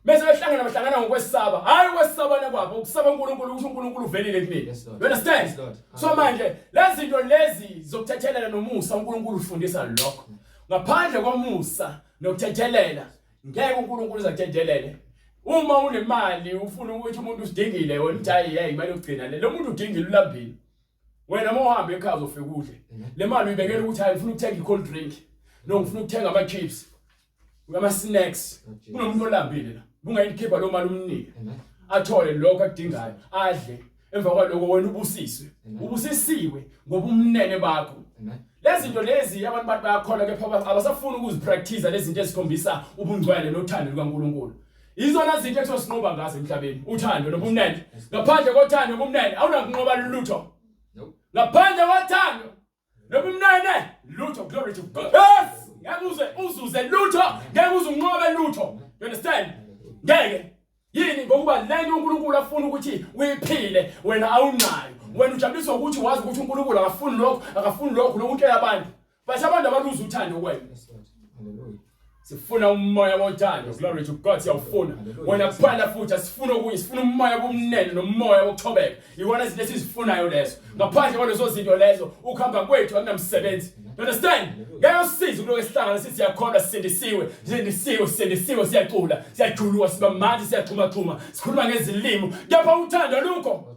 Bese behlangana bahlangana ngokwesaba. Hayi ukwesabana kwabo, ukusaba uNkulunkulu ukuthi uNkulunkulu uvelile kumina. You understand? So manje lezi zinto lezi zokuthethelela nomusa uNkulunkulu ufundisa lokho. Ngaphandle komusa nokuthethelela ngeke uNkulunkulu uzakuthethelele. Uma unemali ufuna ukuthi umuntu usidingile wena uthi hayi hey imali yokugcina le. Lo muntu udingile ulambile. Wena uma uhamba ekhaya uzofika udle. Le mali uyibekela ukuthi hayi ngifuna ukuthenga i-cold drink. No ngifuna ukuthenga ama-chips. Ama snacks. Kunomuntu olambile la. Bungayikhipha lo mali umnike. Athole lokho akudingayo, adle. Emva kwaloko wena ubusiswe. Ubusisiwe ngobumnene bakho. Lezi zinto lezi abantu bathi bayakholwa kepha abasafuni ukuzipractice lezi zinto ezikhombisa ubungcwele nothando lukaNkulunkulu. Izona zinto ekuzosinqoba ngazo emhlabeni, uthando nobumnene. Ngaphandle kothando nobumnene awunakunqoba lutho. Ngaphandle kothando nobumnene lutho. Glory to God. Yes! Ngeke uze uzuze lutho, ngeke uze unqobe lutho. You understand? Ngeke. Yini ngokuba lento uNkulunkulu afuna ukuthi uyiphile wena awunayo. Wena ujabuliswa ukuthi wazi ukuthi uNkulunkulu akafuni lokho, akafuni lokho lokutshela abantu. But abantu abaluza uthando kuwena. Sifuna umoya wothando. Glory to God siyawufuna. Wena kuphela futhi asifuna okunye, sifuna umoya wobumnene nomoya wokuthobeka. Iwona izinto esizifunayo lezo. Ngaphandle kwalezo zinto lezo ukuhamba kwethu akunamsebenzi. You understand? Ngeke usize kuloko esihlangana sithi siyakholwa sisindisiwe, sisindisiwe, sisindisiwe, siyacula, siyajuluka, siba manzi, siyaxhumaxhuma, sikhuluma ngezilimi. Kepha uthando alukho. Oh,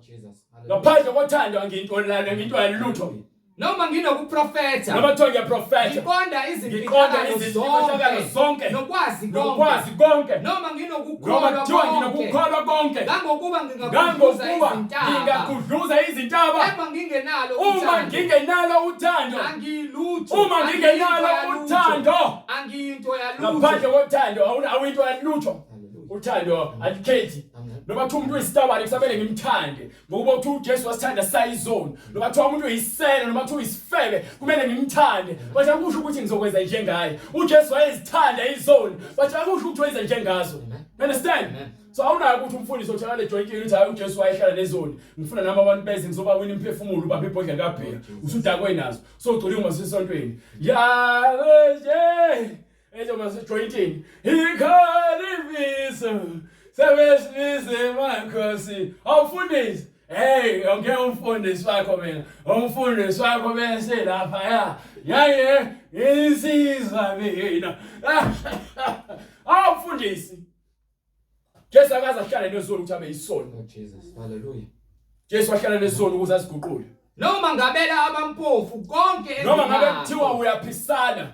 Ngaphandle kothando anginto lana, nginto yalutho. Noma nginokuprofetha. Noma kuthiwa ngiyaprofetha. Ngiqonda Ngiqonda izifihlakalo izifihlakalo zonke. zonke. Nokwazi konke. Nokwazi konke. Noma nginokukholwa Noma kuthiwa konke. nginokukholwa konke. Ngangokuba ngingagudluza Ngangokuba izintaba. ngingagudluza izintaba. Kepha ngingenalo Uma uthando. ngingenalo uthando. Angilutho. Uma ngingenalo Angiyinto yalutho. uthando. Angiyinto yalutho. Ngaphandle kothando awuyinto yalutho. Uthando alikhethi. Noma kuthiwa umuntu uyisitabane kusamele ngimthande. Ngokuba kuthiwa uJesu wasithanda sayizoni. Noma kuthiwa umuntu uyisela noma kuthiwa uyisifebe kumele ngimthande. But akusho ukuthi ngizokwenza njengaye. uJesu wayezithanda izoni. But akusho ukuthi wenza njengazo. You understand? So awunayo ukuthi umfundisi otshela le joint uthi hayi uJesu wayehlala nezoni. Ngifuna nami abantu beze ngizoba wina imphefumulo ubambe ibhodlela kabhiya. Usudakwe nazo. So ugcwele uma usesontweni. Yahweh nje. Ejo masejoyintini. Ikhalifiso. Sebesibize makhosi. Awufundisi. Hey, ngeke umfundisi wakho mina. Umfundisi wakho bese lapha ya. Yaye insizwa mina. Awufundisi. Jesu akaze ahlale nezoni ukuthi abe yisoni. Oh Jesus. Hallelujah. Jesu wahlala nezoni ukuze aziguqule. Noma ngabela abampofu konke Noma ngabe enginakho. kuthiwa uyaphisana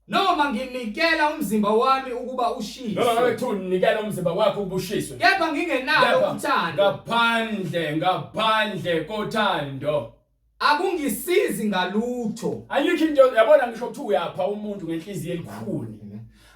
Noma nginikela umzimba wami ukuba ushiswe. Noma ngabe kuthiwa unikela umzimba wakho ukuba ushiswe. Kepha ngingenalo Kepha uthando. Ngaphandle ngaphandle kothando. Akungisizi ngalutho. Ayikho into yabona ngisho kuthiwa uyapha umuntu ngenhliziyo elikhuni.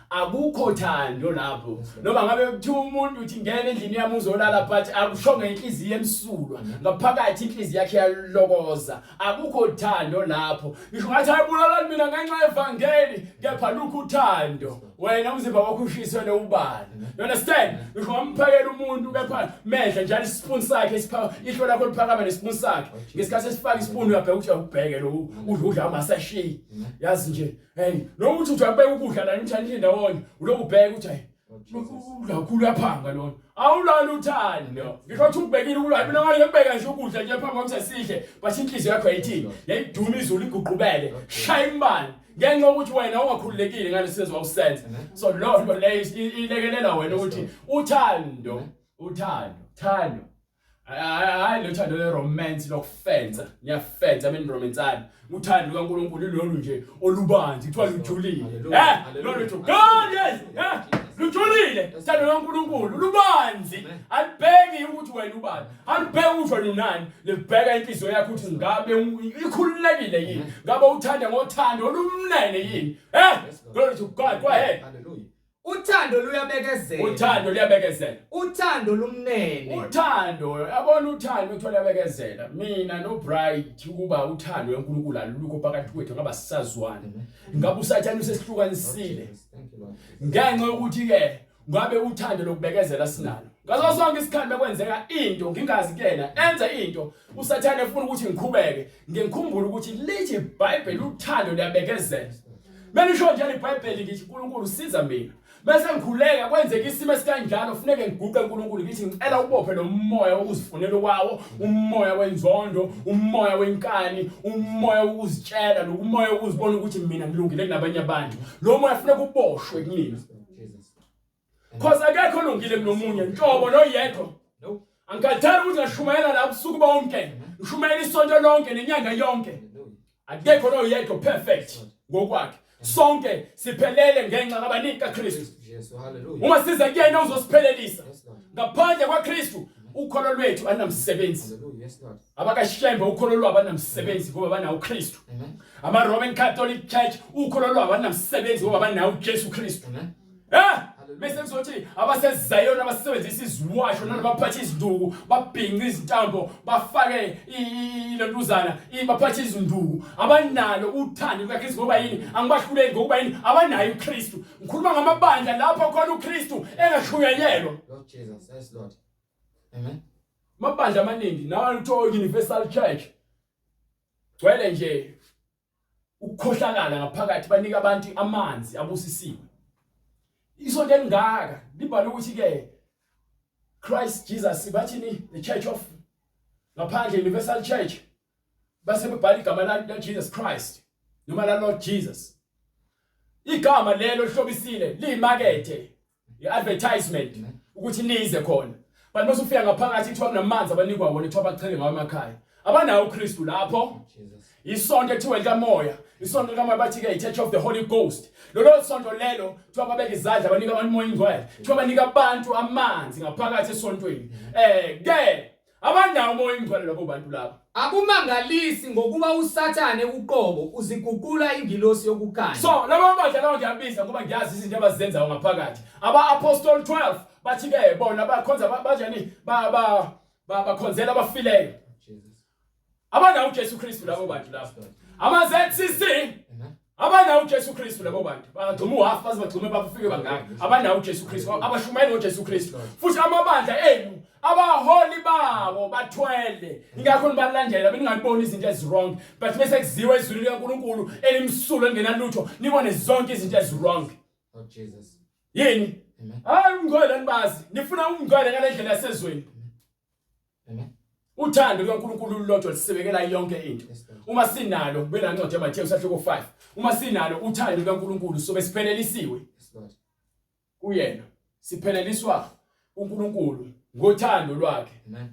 Akukho thando lapho. Noma ngabe kuthiwa umuntu uthi ngena endlini yami uzolala but akusho ngenhliziyo emsulwa. Ngaphakathi inhliziyo yakhe iyalokoza. Akukho thando lapho. Ngisho ngathi ayibulalani mina ngenxa yevangeli kepha lukho uthando. Wena umzimba wakho ushiswe ubani. You understand? Ngisho ngamphakela umuntu kepha medla njalo ispoon sakhe isipha ihlo lakho liphakama nespoon sakhe. Ngesikhathi esifaka ispoon uyabheka ukuthi uyabheke lo udla udla amasashiyi. Yazi nje hey noma uthi uyabeka ukudla la nimthandile ndawonye uloku ubheka ukuthi hayi udla kakhulu uyaphanga lona. Awulalo uthando. Ngisho ukuthi ubhekile ukudla mina ngale ngibheka nje ukudla nje phambi kwami sesihle but inhliziyo yakho ayithini. Yayiduma izulu iguqubele. Shaya imbani. Ngenxa yokuthi wena ungakhululekile ngalesi senzo wawusenza. So lo nto leyo ilekelela wena ukuthi uthando, uthando, thando. Hayi lo thando le romance lokufensa, niyafensa mina romansana. Uthando lukaNkulunkulu lolu nje olubanzi kuthiwa lujulile. Eh, lolu nje. God yes. Eh, lujulile. Uthando lukaNkulunkulu lubanzi. Alibheki ukuthi wena ubani. Alibheki ukuthi wena unani. Libheka inhliziyo yakho ukuthi ngabe ikhululekile yini. Ngabe uthanda ngothando olumnene yini. Eh, glory to God. Go ahead. Hallelujah. Uthando luyabekezela. Uthando luyabekezela. Uthando lumnene. Uthando, yabona uthando kuthiwa luyabekezela. Mina no Bright ukuba uthando eNkulunkulu alukho phakathi kwethu ngaba sisazwana. Ngabe uSathane usesihlukanisile. Ngenxa yokuthi ke ngabe uthando lokubekezela sinalo. Ngaso sonke isikhathi bekwenzeka into ngingazi kuyena enze into uSathane efuna ukuthi ngikhubeke ngikhumbule ukuthi lithi iBhayibheli uthando luyabekezela. Belisho njalo iBhayibheli ngithi uNkulunkulu siza mina. Bese ngikhuleka kwenzeka isimo esikanjalo funeke ngiguqe uNkulunkulu ngithi ngicela ubophe lo moya wokuzifunela kwawo, umoya wenzondo, umoya wenkani, umoya wokuzitshela, nokumoya wokuzibona ukuthi mina ngilungile kunabanye abantu. Lo moya funeka uboshwe kumina. Cause akekho olungile kunomunye nhlobo noyedwa. Angikhathali ukuthi ngashumayela la ubusuku bonke, ngishumayela isonto lonke nenyanga yonke. Akekho noyedwa perfect ngokwakhe. Sonke siphelele ngenxa kabani kaKristu. Uma siza kuyena uzosiphelelisa. Ngaphandle kwaKristu ukholo lwethu alinamsebenzi. Abakashembe ukholo lwabo alinamsebenzi ngoba banawo uKristu. Ama Roman Catholic Church ukholo lwabo alinamsebenzi ngoba banawo uJesu Kristu. Eh bese kuzothi abaseZion abasebenzisa iziwasho nalabaphatha izinduku babhinca izintambo bafake ilentuzana baphatha izinduku abanalo uthando lukaKristu ngoba yini angibahluleli ngokuba yini abanayo uKristu ngikhuluma ngamabandla lapho khona uKristu engashunyayelwa Lord Jesus yes Lord Amen mabandla amaningi nawa kuthiwa Universal Church gcwele nje ukukhohlakala ngaphakathi banika abantu amanzi abusisiwe isonto elingaka libhala ukuthi ke Christ Jesus bathini the church of ngaphandle Universal Church base bebhala igama la Jesus Christ noma la Lord Jesus igama lelo lihlobisile liyimakethe i-advertisement ukuthi nize khona but mase ufika ngaphakathi kuthiwa kunamanzi abanikwa wona kuthiwa bachele ngawo emakhaya abanawo uKristu lapho isonto ekuthiwa likamoya isonto likamoya bathi ke i-church of the holy ghost lolo sonto lelo kuthiwa babeka izandla banika abantu umoya ingcwele kuthiwa banika abantu amanzi ngaphakathi esontweni eh ke Abanawo umoya oyingcwele labo bantu labo. Akumangalisi ngokuba uSathane uqobo uziguqula ingilosi yokukhanya. So laba bandla lawo ngiyabiza ngoba ngiyazi izinto abazenzayo ngaphakathi. Aba Apostle 12 bathi ke bona bakhonza banjani ba ba bakhonzela abafileyo. Abanawo uJesu Kristu labo bantu labo. Ama ZCC abanawo uJesu Kristu labo bantu bagxuma uhalf baze bagxume bafike bangaka abanawo uJesu Kristu abashumayeli ngoJesu Kristu futhi amabandla enu abaholi bawo bathwele ingakho nibalandela beningaboni izinto eziwrong but bese kuziwa ezulwini likaNkuluNkulu elimsulwa elingenalutho nibone zonke izinto eziwrong Oh Jesus. Yini? Hayi ungcwele nibazi nifuna ungcwele ngalendlela yasezweni. Amen. Uthando lukaNkulunkulu lulodwa lisibekela yonke into. Uma sinalo kubela ncwadi yaMathewu sahluko 5. Uma sinalo uthando lukaNkulunkulu sobe siphelelisiwe. Kuyena. Sipheleliswa uNkulunkulu ngothando lwakhe. Amen.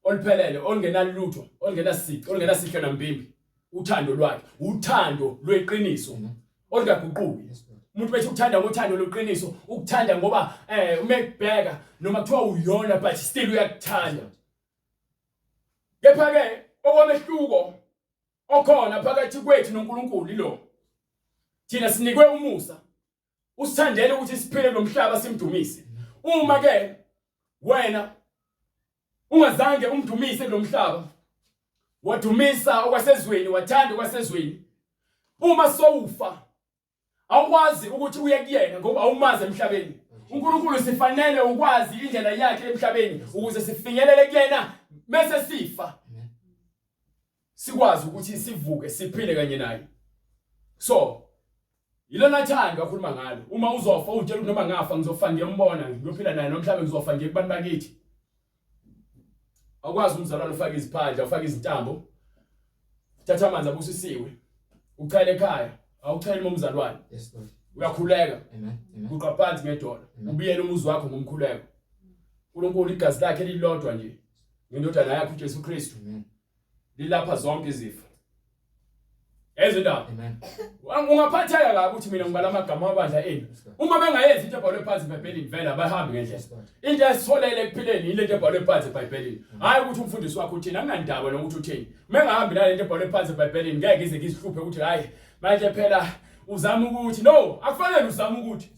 Oluphelele olungenalutho, olungenasici, olungenasihle nambimbi. Uthando lwakhe, uthando lweqiniso. Olungaguquki. Umuntu bethi ukuthanda ngothando lweqiniso, ukuthanda ngoba eh uma ekubheka noma kuthiwa uyona but still uyakuthanda. Kepha ke okwamehluko okhona phakathi kwethu noNkulunkulu ilo. Thina sinikwe umusa. Usithandele ukuthi siphile kulomhlaba simdumise. Uma ke wena ungazange umdumise kulomhlaba wadumisa okwasezweni wathanda okwasezweni uma sowufa awukwazi ukuthi uye kuyena ngoba awumazi emhlabeni uNkulunkulu sifanele ukwazi indlela yakhe emhlabeni ukuze sifinyelele kuyena bese sifa sikwazi ukuthi sivuke siphile kanye naye so yilona thando akhuluma ngalo uma uzofa utshela ukuthi noma ngafa ngizofa ngiyombona ngiyophila naye nomhlaba ngizofa ngiye kubantu bakithi awukwazi umzalwane ufake iziphandla ufake izintambo uthatha amanzi abusisiwe uchele ekhaya awucheli umzalwane Yes Lord. uyakhuleka Amen. Amen. uguqa phansi ngedolo ubiyele umuzi wakho ngomkhuleko uNkulunkulu igazi lakhe lilodwa nje Ngendodana yakhe uJesu Kristu. Lilapha zonke izifo. Ezindaba. Amen. Ungaphatheka kabi ukuthi mina ngibala amagama amabandla enu. Uma bengayenzi into ebhalwe phansi eBhayibhelini vele abahambi ngendlela. Into esitholele ekuphileni yile nto ebhalwe phansi eBhayibhelini. Hayi ukuthi umfundisi wakho uthini, anginandaba nokuthi uthini. Uma engahambi nale nto ebhalwe phansi eBhayibhelini ngeke ize ngizihluphe ukuthi hayi manje phela uzama ukuthi no, akufanele uzame ukuthi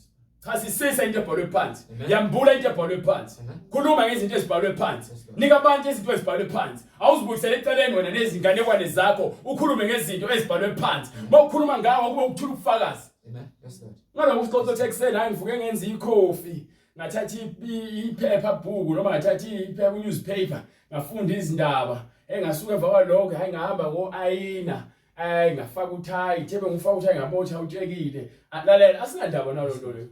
Chasisisa into ebhalwe phansi. Yambula into ebhalwe phansi. Khuluma ngezinto ezibhalwe phansi. Nika abantu izinto ezibhalwe phansi. Awuzibuyisele eceleni wena nezinganekwane zakho ukhulume ngezinto ezibhalwe phansi. Uma ukhuluma ngawo kube ukuthula ubufakazi. Amen. Yes Lord. Ngalokho usixoxa ukuthi ekuseni hayi ngivuke ngenza ikhofi ngathatha iphepha bhuku noma ngathatha iphepha newspaper ngafunda izindaba engasuka emva kwalokho hayi ngahamba ngo-ayina Ay ngafaka uthayi, thebe ngifaka uthayi ngabotha utshekile. Lalela asinandaba nalo nto leyo.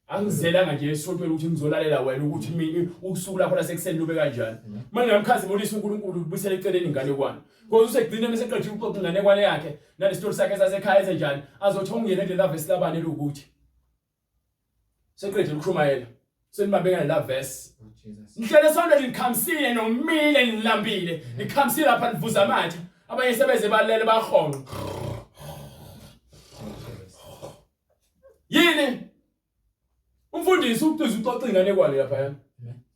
Angizelanga nje esontweni ukuthi ngizolalela wena ukuthi mina usuku lakho lasekuseni lube kanjani. Uma ngingamkhazimulisa uNkulunkulu ubuyisela eceleni inganekwane. Because usegcina bese eqedile ukuxoxa inganekwane yakhe nalesitori sakhe sasekhaya ezenjani azothi ungene kulela verse labani elukuthi. Seqedile ukushumayela. Senibambe ngale verse. Nihlele esontweni nikhamisile nomile nilambile. Nikhamisile lapha nivuza amathe. Abanye sebeze balele bahonqa. Yini? Umfundisi uciza uxoxa inganekwane lapha yana.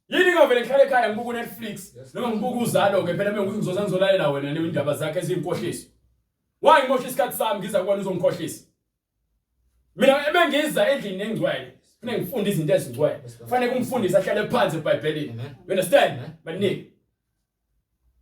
Yini ngavele ngihlale ekhaya ngibuka uNetflix noma ngibuka uzalo ke phela mengithi ngizoza ngizolalela wena le indaba zakhe ezinkohliso. Why ngimosha isikhathi sami ngiza kuwena uzongikhohlisa? Mina ebengiza endlini engcwele kufanele ngifunde izinto ezingcwele. Kufanele kumfundisi ahlale phansi eBhayibhelini. You understand? Baningi.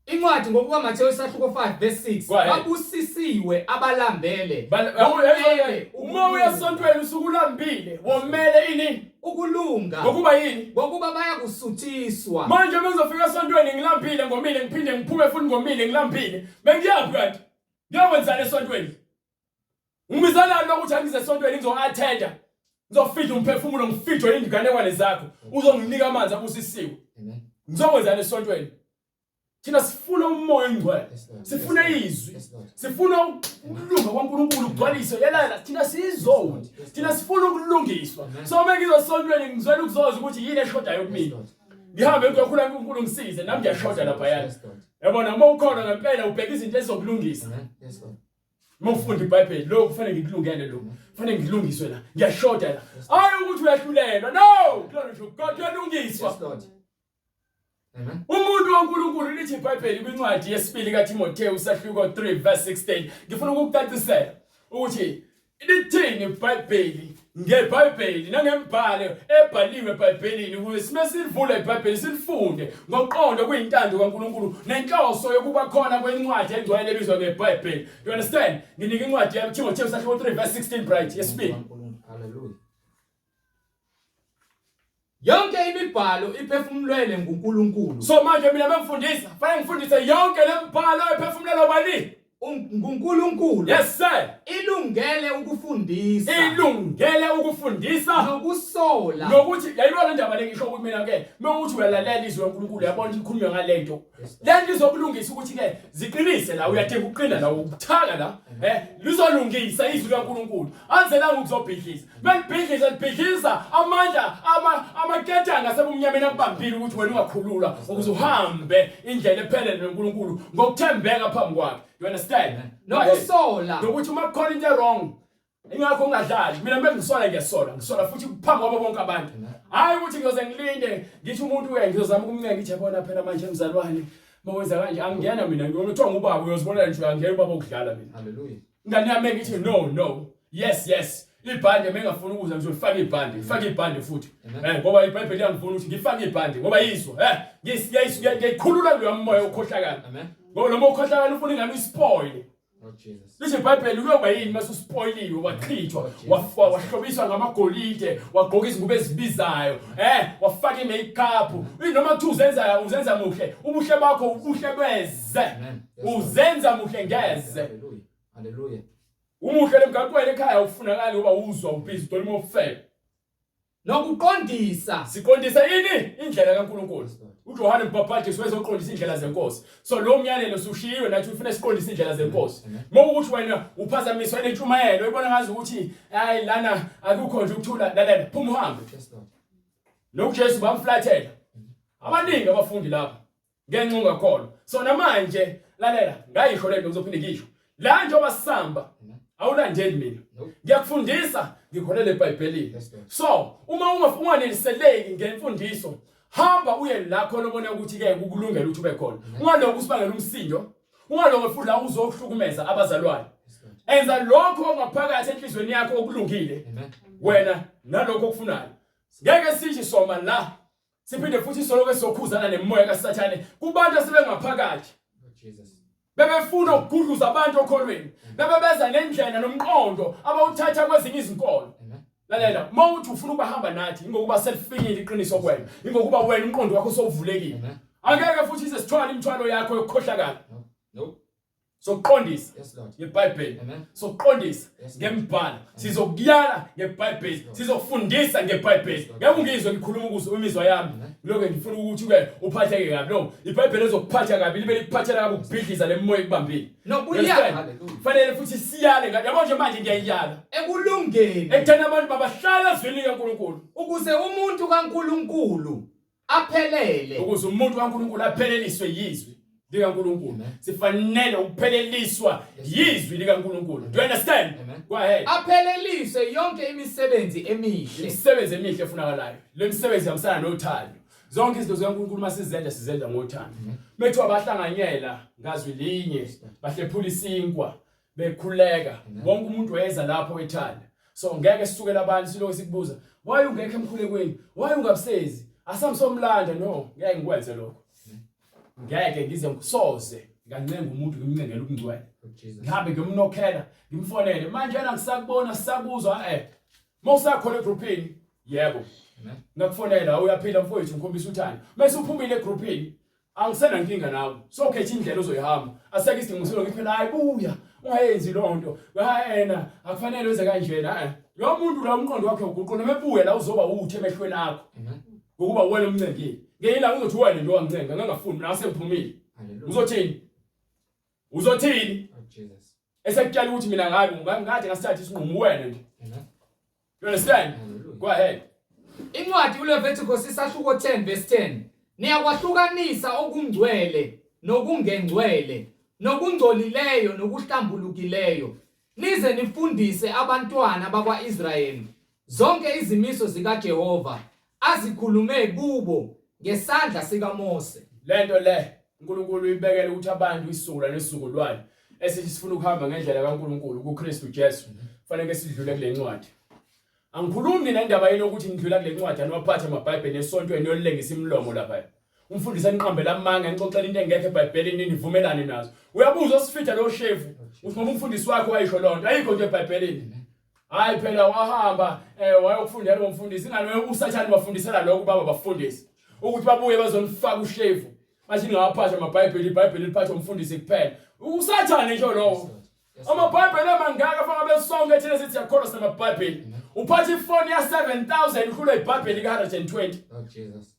Incwadi ngokukaMathewu isahluko 5 verse 6 Go ahead. babusisiwe abalambele Bomele Uma uya esontweni usuke ulambile, womele ini? ukulunga Ngokuba yini? ngokuba bayakusuthiswa Manje mengizofika esontweni ngilambile ngomile ngiphinde ngiphume futhi ngomile ngilambile. Bengiyaphi kanti? Ngiyokwenzani esontweni? Ngibizanani lokuthi angize esontweni ngizo-attenda. Ngizofidla umphefumulo ngifidwe inganekwane zakho. Uzonginika amanzi abusisiwe. Ngizokwenzani esontweni? Thina sifuna umoya ongcwele. Sifuna izwi. Sifuna ukulunga kwaNkulunkulu kugcwaliswe. Yelala thina siyizoni. Thina sifuna ukulungiswa. So uma ngizosontweni ngizwela ukuzoza ukuthi yini eshodayo kumina. Ngihambe ngiyokhula uNkulunkulu ngisize nami ngiyashoda lapha yana. Yabona uma ukhona ngempela ubheka izinto ezizokulungisa. Yes Lord. Uma ufunda iBhayibheli lokhu kufanele ngikulungele lokhu. Kufanele ngilungiswe la. Ngiyashoda la. Hayi ukuthi uyahlulelwa. No! Glory to God, uyalungiswa. Yes Lord. Amen. Umuntu waNkulunkulu lithi iBhayibheli kwincwadi yesibili kaTimothewu sahluko 3 verse 16. Ngifuna ukukucacisela ukuthi lithini iBhayibheli ngeBhayibheli nangembhalo ebhaliwe eBhayibhelini ukuze sime silivule iBhayibheli silifunde ngoqondo kuyintando kaNkulunkulu nenhloso yokuba khona kwencwadi engcwele ebizwa ngeBhayibheli. You understand? Nginika incwadi yaTimothewu sahluko 3 verse 16 bright yesibili. Hallelujah. Yonke imibhalo iphefumulelwe nguNkulunkulu. So manje mina mengifundisa, fanele ngifundise yonke lemibhalo ephefumulelwe bani? nguNkulunkulu. Yes sir. Ilungele ukufundisa. Ilungele ukufundisa nokusola. Nokuthi yayibona le ndaba le ngisho ukuthi mina ke mewuthi uyalalela izwi laNkulunkulu uyabona ukuthi ikhulunywa ngalento. Le nto izokulungisa ukuthi ke ziqinise la uyadinga ukuqina la ukuthaka la eh lizolungisa izwi laNkulunkulu. Anzelanga ukuzobhidliza. Melibhidliza libhidliza amandla ama amaketanga asebumnyameni akubambile ukuthi wena ungakhululwa ukuze uhambe indlela ephelele noNkulunkulu ngokuthembeka phambi kwakhe. You understand? Nokusola. Nokuthi uma kukhona into wrong ingakho ungadlali mina mengisola ngiyasola ngisola futhi phambi kwabo bonke abantu hayi ukuthi ngiyoze ngilinde ngithi umuntu uya ngizozama ukumncenga ngithi yabona phela manje mzalwane mawenza kanje angiyena mina ngiyona ngubaba uyozibonela nje angiyena ubaba okudlala mina haleluya Ingane yami ngithi no no. Yes yes. Ibhande mengafuni ukuza ngizolifaka ibhande, ngifake ibhande futhi. Eh ngoba iBhayibheli liyangifuna ukuthi ngifake ibhande ngoba yizwa. Eh ngiyayikhulula kuloya moya okhohlakala. Amen. Ngoba lo moya okhohlakala ufuna ingane uyispoil. Oh Jesus. Lithi iBhayibheli kuyoba yini mase uspoiliwe wachithwa wahlobiswa ngamagolide wagqoka izingubo ezibizayo eh wafaka imakeup noma kuthiwa uzenza uzenza muhle ubuhle bakho ubuhle beze Amen. Yes, Lord. uzenza muhle ngeze Hallelujah. Hallelujah. umuhle lemgaqweni ekhaya ufunakali ngoba uzwa ubhizi uthola uma ufele Nokuqondisa. siqondisa ini indlela kaNkulunkulu uJohane uMbhaphathisi wezoqondisa indlela zenkosi so lo myalelo sushiyiwe nathi ufuna siqondise indlela zenkosi uma ukuthi wena uphazamiswa nentshumayelo ibona ngazi ukuthi hayi lana akukho nje ukuthula lalela phuma uhambe Yes, Lord. nokuJesu bamflathela abaningi abafundi lapha. Ngenxa ungakholwa. So namanje lalela, ngayisho lento ngizophinde ngisho. La njengoba sisamba awulandeli mina. Ngiyakufundisa ngikholele eBhayibhelini. So uma unganeliseleki ngemfundiso, hamba uye la khona ubone ukuthi ke kukulungela ukuthi ube khona. Ungalokhu usibangela umsindo. Ungalokhu futhi la uzohlukumeza abazalwane. Enza lokho ongaphakathi enhlizweni yakho okulungile. Wena nalokho okufunayo. Ngeke sisho soma la Siphinde futhi soloke sokhuzana nemoya kaSathane kubantu asebengaphakathi. Bebefuna ukugudluza abantu okholweni. Bebebeza nendlela nomqondo abawuthatha kwezinye izinkolo. Lalela, uma uthi ufuna ukubahamba nathi ingokuba selifikile iqiniso kuwena, ingokuba wena umqondo wakho sowuvulekile. Angeke futhi ize sithwale imithwalo yakho yokukhohlakala. No. Sokuqondisa Yes, Lord. ngeBhayibheli. Amen. Sokuqondisa Yes, Lord. ngembhalo. Sizokuyala ngeBhayibheli. Sizokufundisa ngeBhayibheli. Lord. Ngeke ungizwe ngikhuluma ukuze imizwa yami. Amen. Lokho ngifuna ukuthi ke uphatheke kabi. No, iBhayibheli ezokuphatha kabi libe likuphathela kabi ukubhidliza lemoya ekubambile. Nokuya Understand? Hallelujah. Fanele futhi siyale ngathi yabo nje manje ngiyayiyala. Ekulungeni Ekutheni abantu mabahlale ezwini likaNkulunkulu. Ukuze umuntu kaNkulunkulu aphelele. Ukuze umuntu kaNkulunkulu apheleliswe yizwi likaNkulunkulu. Sifanele ukupheleliswa yizwi likaNkulunkulu. Do you understand? Amen. Go ahead. Apheleliswe yonke imisebenzi emihle. Imisebenzi emihle efunakalayo. Le misebenzi ihambisana nothando. Zonke izinto zikaNkulunkulu masizenza sizenza ngothando. Methiwa bahlanganyela ngazwi linye, bahlephula isinkwa, bekhuleka. Wonke umuntu wayeza lapho ethanda. So ngeke sisukele abantu siloku sikubuza, why ungekho emkhulekweni? Why ungabusezi? Asamsomlanda no, ngeke ngikwenze lokho. Ngeke ngize ngisoze ngancenga umuntu ngimncengela ubungcwele. Ngihambe ngiyomnokhela, ngimfonele. Manje yena ngisakubona sisakuzwa eh. Mawusakhona egroupini, yebo. Ngakufonela uyaphila mfowethu ngikhombisa uthando. Mase uphumile egroupini, angisenankinga nawe. So khetha indlela ozoyihamba. Aseke isidingo selo ngithi phela hayi buya, ungayenzi lonto. Hayi yena akufanele wenze kanjena eh. Lo muntu la umqondo wakhe uguqula noma ebuya la uzoba uthe emehlweni akho. Ngokuba wena umncengile. Ngelinye ilanga uzothi wena nje wangicenga ngangafuni mina sengiphumile. Hallelujah. Uzothini? Uzothini? Oh, Jesus. Esekutshela ukuthi mina ngabe ngingade ngasithatha isinqumo wena nje. Amen. You understand? Hallelujah. Go ahead. Incwadi uLeviticus isahluko 10 verse 10. Niyakwahlukanisa okungcwele nokungengcwele, nokungcolileyo nokuhlambulukileyo, nize nifundise abantwana bakwa-Israyeli zonke izimiso zikaJehova azikhulume kubo ngesandla sikaMose. Lento le uNkulunkulu uyibekele ukuthi abantu isizukulwane nesizukulwane esithi sifuna ukuhamba ngendlela kaNkulunkulu kuKristu Jesu fanele sidlule kule ncwadi. Angikhulumi nendaba yenu ukuthi nidlula kule ncwadi aniwaphathe amaBhayibheli esontweni yolengisa imilomo lapha. Umfundisi aniqambela amanga anixoxela into engekho eBhayibhelini nivumelane nazo. Uyabuza osifitha lo shevu uthi ngoba umfundisi wakho wayisho lonto ayikho nje eBhayibhelini. Hayi phela wahamba eh wayokufundela ngomfundisi ingane uSathane wafundisela lokho baba bafundisi ukuthi babuye bazonifaka ushevu bathi ningawaphatha amaBhayibheli iBhayibheli liphathwa umfundisi kuphela uSathane nje lowo amaBhayibheli amangaka faka besonke thina sithi siyakholwa sinamaBhayibheli uphatha ifoni ya 7000 uhlulwe iBhayibheli ka 120 Oh Jesus.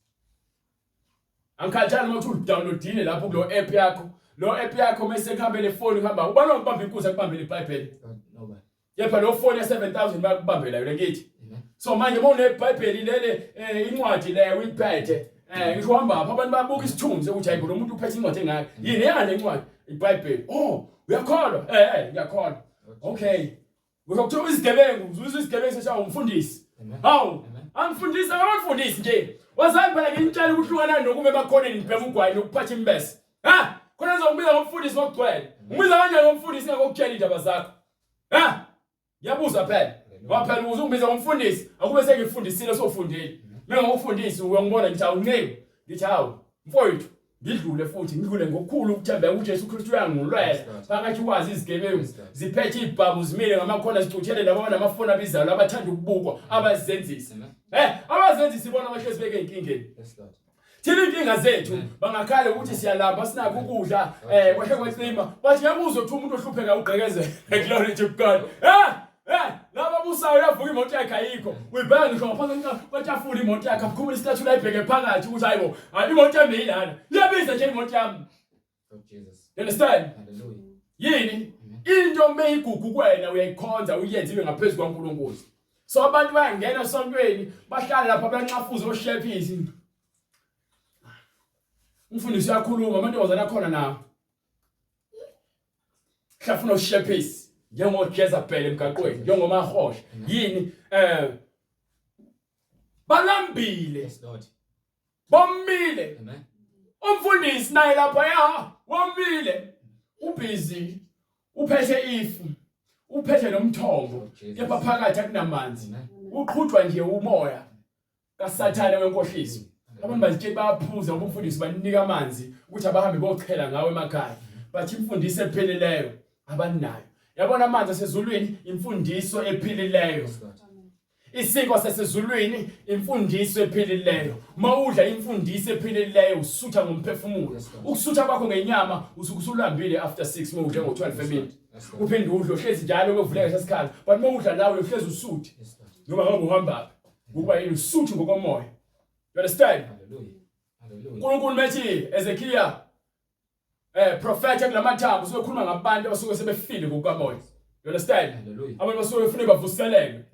Angikhathali uma uthi udownloadile lapho kulo app yakho lo app yakho mase kuhambe le phone kuhamba ubani ongibamba inkuzi akubambele iBhayibheli Nobody. Kepha lo phone ya 7000 bayakubambela yona ngithi. So manje uma uneBhayibheli lele eh, incwadi leyo uyiphethe eh ngisho uhamba apha abantu babuka isithunzi ukuthi hayibo lo muntu uphethe incwadi engaka. Yini eyani le ncwadi? IBhayibheli. Oh, uyakholwa? Eh eh ngiyakholwa. Okay. Kusho kuthiwa izigebengu, uzwe izigebengu seshawa umfundisi. Hawu, angifundisa ngabafundisi nje. Wazani phela nginitshela ukuhlukana nokume emakhoneni ngibhema ugwayi nokuphatha imbese. Ha? Khona ngizokubiza ngomfundisi ngokugcwele. Umbiza kanjani ngomfundisi ngakokutshela indaba zakho? Ha? Ngiyabuza phela. Ngoba phela ukuze ungibize ngomfundisi, akube sengifundisile sofundile. Mina ngokufundisi uyangibona ngithi awunceku. Ngithi hawu, mfowethu, ngidlule futhi ngidlule ngokukhulu ukuthembeka uJesu Kristu uyangilwela. Phakathi kwazi izigebengu ziphethe ibhamu zimile ngamakhona zicuthele labo abanamafoni abizayo abathanda ukubukwa abazenzisi. Eh, abazenzisi ibona abahlezi beke enkingeni. Yes Lord. Thina inkinga zethu bangakhala ukuthi siyalamba sinakho ukudla eh kwahle kwacima bathi ngiyakuzwa ukuthi umuntu ohlupheka ugqekezele glory to God eh eh laba busayo uyavuka imoto yakhe ayikho uyibheka ngisho ngaphansi kwetafula imoto yakhe aphumule isitathula ayibheke phakathi ukuthi hayibo hayi imoto yami yilana iyabiza nje imoto yami Oh Jesus. You understand? Hallelujah. Yini? Into meyigugu kuwena uyayikhonza uyenze ibe ngaphezulu kwaNkulunkulu. So abantu bayangena esontweni bahlale lapha banxafuze oshephisi. Umfundisi uyakhuluma amantombazane akhona nawo. Hlafuna ushephisi njengoJezebel emgaqweni njengomahosha. Yini eh balambile. Yes Lord. Bomile. Amen. Umfundisi naye lapha ya womile. Ubhizi uphethe ifu. Uphethe nomthombo. Kepha phakathi akunamanzi. Uqhutshwa nje umoya kaSathane wenkohliso. Abantu bazitshela bayaphuza ngoba umfundisi banika amanzi ukuthi abahambe bochela ngawo emakhaya. Bathi imfundiso ephelileyo abanayo. Yabona amanzi asezulwini imfundiso ephilileyo. Isinkwa sasezulwini imfundiso ephilileyo. Uma udla imfundiso ephilileyo usutha ngomphefumulo. Ukusutha kwakho ngenyama usuke usulambile after 6 uma udle ngo-12 emini. Uphinde udle uhlezi njalo kuvuleka lesikhala. But uma udla lawe uhlezi usuthe. Noma ngabe uhamba ngokuba yini usuthu ngokomoya. You understand? Hallelujah. Hallelujah. uNkulunkulu methi Ezekiel eh prophet kulamathambo usuke ekhuluma ngabantu abasuke sebefile ngokukamoya. You understand? Hallelujah. Abantu basuke befuna bavuselelwe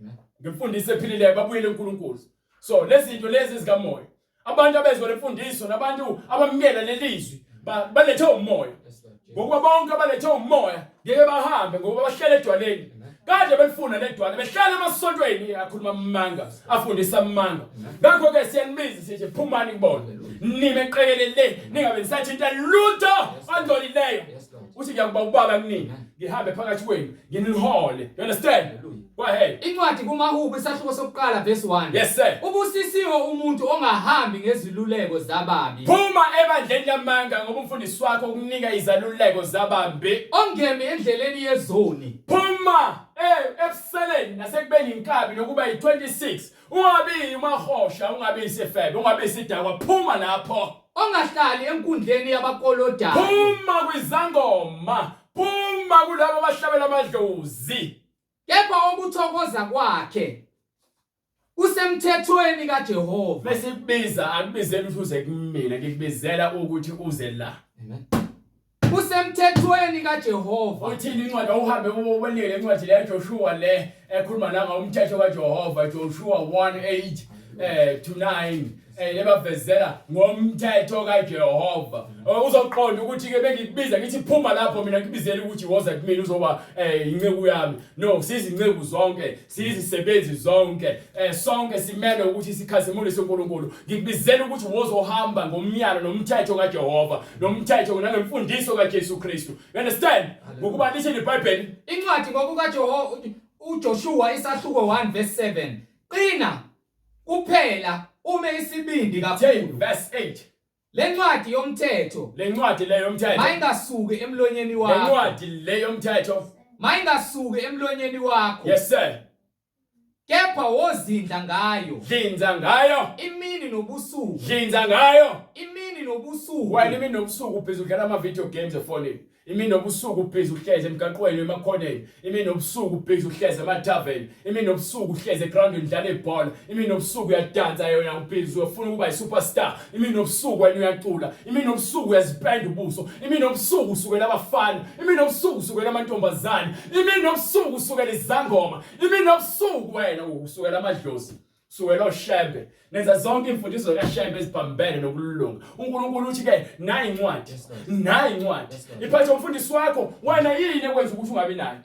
ngemfundiso ephilileyo babuyele kuNkulunkulu. So lezi zinto lezi ezikamoya. Abantu abezwa lemfundiso nabantu abamukela lelizwi balethe umoya. Yes Lord. Ngokuba bonke abalethe umoya ngeke bahambe ngokuba bahlele edwaleni. Kade belifuna ledwala behlala emasontweni akhuluma amanga afundisa amanga. Ngakho ke siyanibiza sithi phumani kubona. Nime qekelele ningabe nisathinta lutho angcolileyo. Yes Lord. Uthi ngiyakuba ubaba kunini ngihambe phakathi kwenu nginihole. You understand? Hallelujah. Go ahead. Incwadi kumaHubo isahluko sokuqala verse 1. Yes sir. Ubusisiwe umuntu ongahambi ngeziluleko zababi. Phuma ebandleni lamanga ngoba umfundisi wakho ukunika izaluleko zabambi. Ongemi endleleni yezoni. Phuma eh ebuseleni nasekubeni inkabi nokuba yi26. Ungabi umahosha, ungabi isifebe, ungabi isidakwa. Phuma lapho. Ongahlali enkundleni yabakolodayo. Phuma kwizangoma. Phuma kulabo abahlabela amadlozi. Kepha okuthokoza kwakhe kusemthethweni kaJehova. Bese kubiza akubizela ukuthi uze kumina, ngikubizela ukuthi uze la. Amen. Kusemthethweni kaJehova. Uthini incwadi awuhambe ubolile incwadi le Joshua le ekhuluma la ngomthetho kaJehova Joshua 1:8 eh to 9 eh lebavezela ngomthetho kaJehova uzoqonda ukuthi ke bengikubiza ngithi phuma lapho mina ngikubizela ukuthi woza kumina uzoba eh inceku yami no sizinceku zonke siyizisebenzi zonke eh sonke simele ukuthi sikhazimulise uNkulunkulu ngikubizela ukuthi wozohamba ngomyalo nomthetho kaJehova nomthetho nangemfundiso kaJesu Kristu you understand ngokuba lithi iBhayibheli Incwadi ngokukaJehova uJoshua isahluko 1 verse 7. Qina kuphela ume isibindi Hey, kakhulu. verse 8 Lencwadi yomthetho lencwadi le yomthetho mayingasuki emlonyeni wakho. lencwadi le yomthetho Mayingasuki emlonyeni wakho. yes sir Kepha wozindla ngayo dlinza ngayo imini nobusuku. dlinza ngayo Imini nobusuku. wena imini nobusuku ubhizi udlala ama-video games efonini imini nobusuku ubhizi uhlezi emgaqweni emakhoneni imini nobusuku ubhizi uhlezi emathaveni imini nobusuku uhlezi egrawundini udlala ibhola imini nobusuku uyadansa yona ubhizi uyofuna ukuba yi-superstar imini nobusuku wena uyacula imini nobusuku uyazipenda ubuso imini nobusuku usukela abafana imini nobusuku usukela amantombazane imini nobusuku usukela izangoma imini nobusuku wena usukela amadlozi sukela oshembe nenza zonke imfundiso zikaShembe eziphambene nokulunga uNkulunkulu uthi ke nayi incwadi nayi incwadi iphathe umfundisi wakho wena yini ekwenza ukuthi ungabi nayo